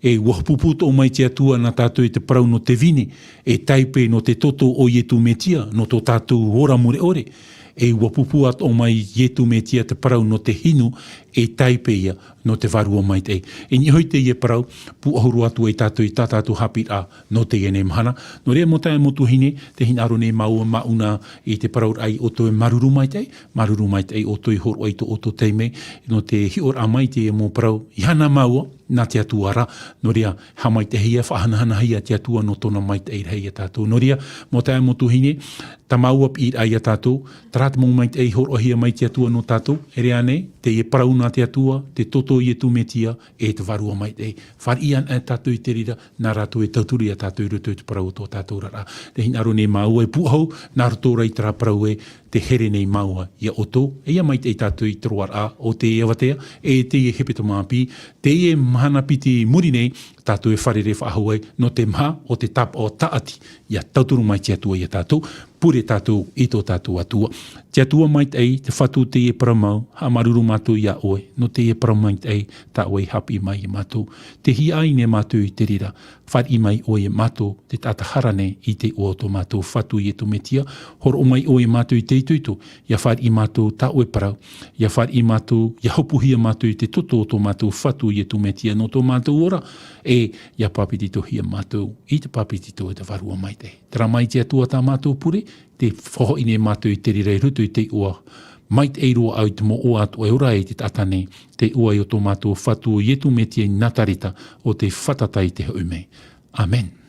E ʻua pūpū atoʻa mai te Atua nā tātou i te parau nō te vine, e taipe nō te toto o Iesu Mesia, nō tō tātou ora mure ʻore. E ʻua pūpū atoʻa mai Iesu Mesia te parau nō te hinu, e taipe ia nō te Vārua Maitaʻi. I niʻa hoʻi teie parau, pūʻohu roa atu ai tātou i tā tātou haʻapiʻiraʻa nō teie nei mahana. Nō reira, mau taeaʻe mau tuahine, tē hinaʻaro nei māua, māʻona i te parau ra ia ʻoutou e māuruuru maitaʻi, māuruuru maitaʻi ʻoutou i hōroʻa i tō ʻoutou taime, nō te hiʻoraʻa mai i te mau parau, ʻia hana māua, nā te Atua ra, nō reira, haʻamaitaʻihia, faʻahanahanahia te Atua nō tōna maitaʻi rahi ia tātou. Nō reira, mau taeaʻe mau tuahine, tā māua piʻiraʻa ia tātou, terā te mau maitaʻi hōroʻahia mai te Atua nō tātou, e ʻere ānei, teie parau nā te Atua, te toto o Iesu Mesia, e te Vārua Maitaʻi. Fāriʻi anaʻe tātou i te reira, nā rātou e tauturu ia tātou i roto i te parau o tō tātou oraraʻa. Tē hinaʻaro nei māua e pūʻohu, nā roto rā i terā parau ē, tē here nei māua ia ʻoutou, e ʻia maitaʻi tātou i te roaraʻa o teie avatea, e teie hepetoma ʻāpī, teie mahana piti i muri nei, tātou e fārerei faʻahou ai, nō te maha o te tāpaʻo tāʻati, ʻia tauturu mai te Atua ia tātou, pure tātou i tō tātou Atua. Te Atua maitaʻi, te Fatu teie parau mau, haʻamāuruuru mātou ia ʻoe, nō teie parau maitaʻi, tā ʻoe i haʻapiʻi mai ia mātou. Tē hiaʻai nei mātou i te reira, fāriʻi mai ʻoe ia mātou, te taʻata hara nei i te iʻoa o tō mātou Fatu Iesu Mesia, hōroʻa mai ʻoe ia mātou i te itoito, ʻia fāriʻi mātou tā ʻoe parau, ʻia fāriʻi mātou, ʻia hopuhia mātou i te toto o tō mātou Fatu Iesu Mesia nō tō mātou ora, e ʻia pāpetitohia mātou i te pāpetito e te Vārua Maitaʻi. Terā mai te Atua tā mātou pure, tē faʻahoʻi nei mātou i te reira i roto i te iʻoa maitaʻi roa ʻau i te moʻoa atoʻa e ora ai te taʻata nei, te iʻoa o tō mātou Fatu o Iesu Mesia i Nazareta, ʻo tē fātata i te hoʻi mai. Amen.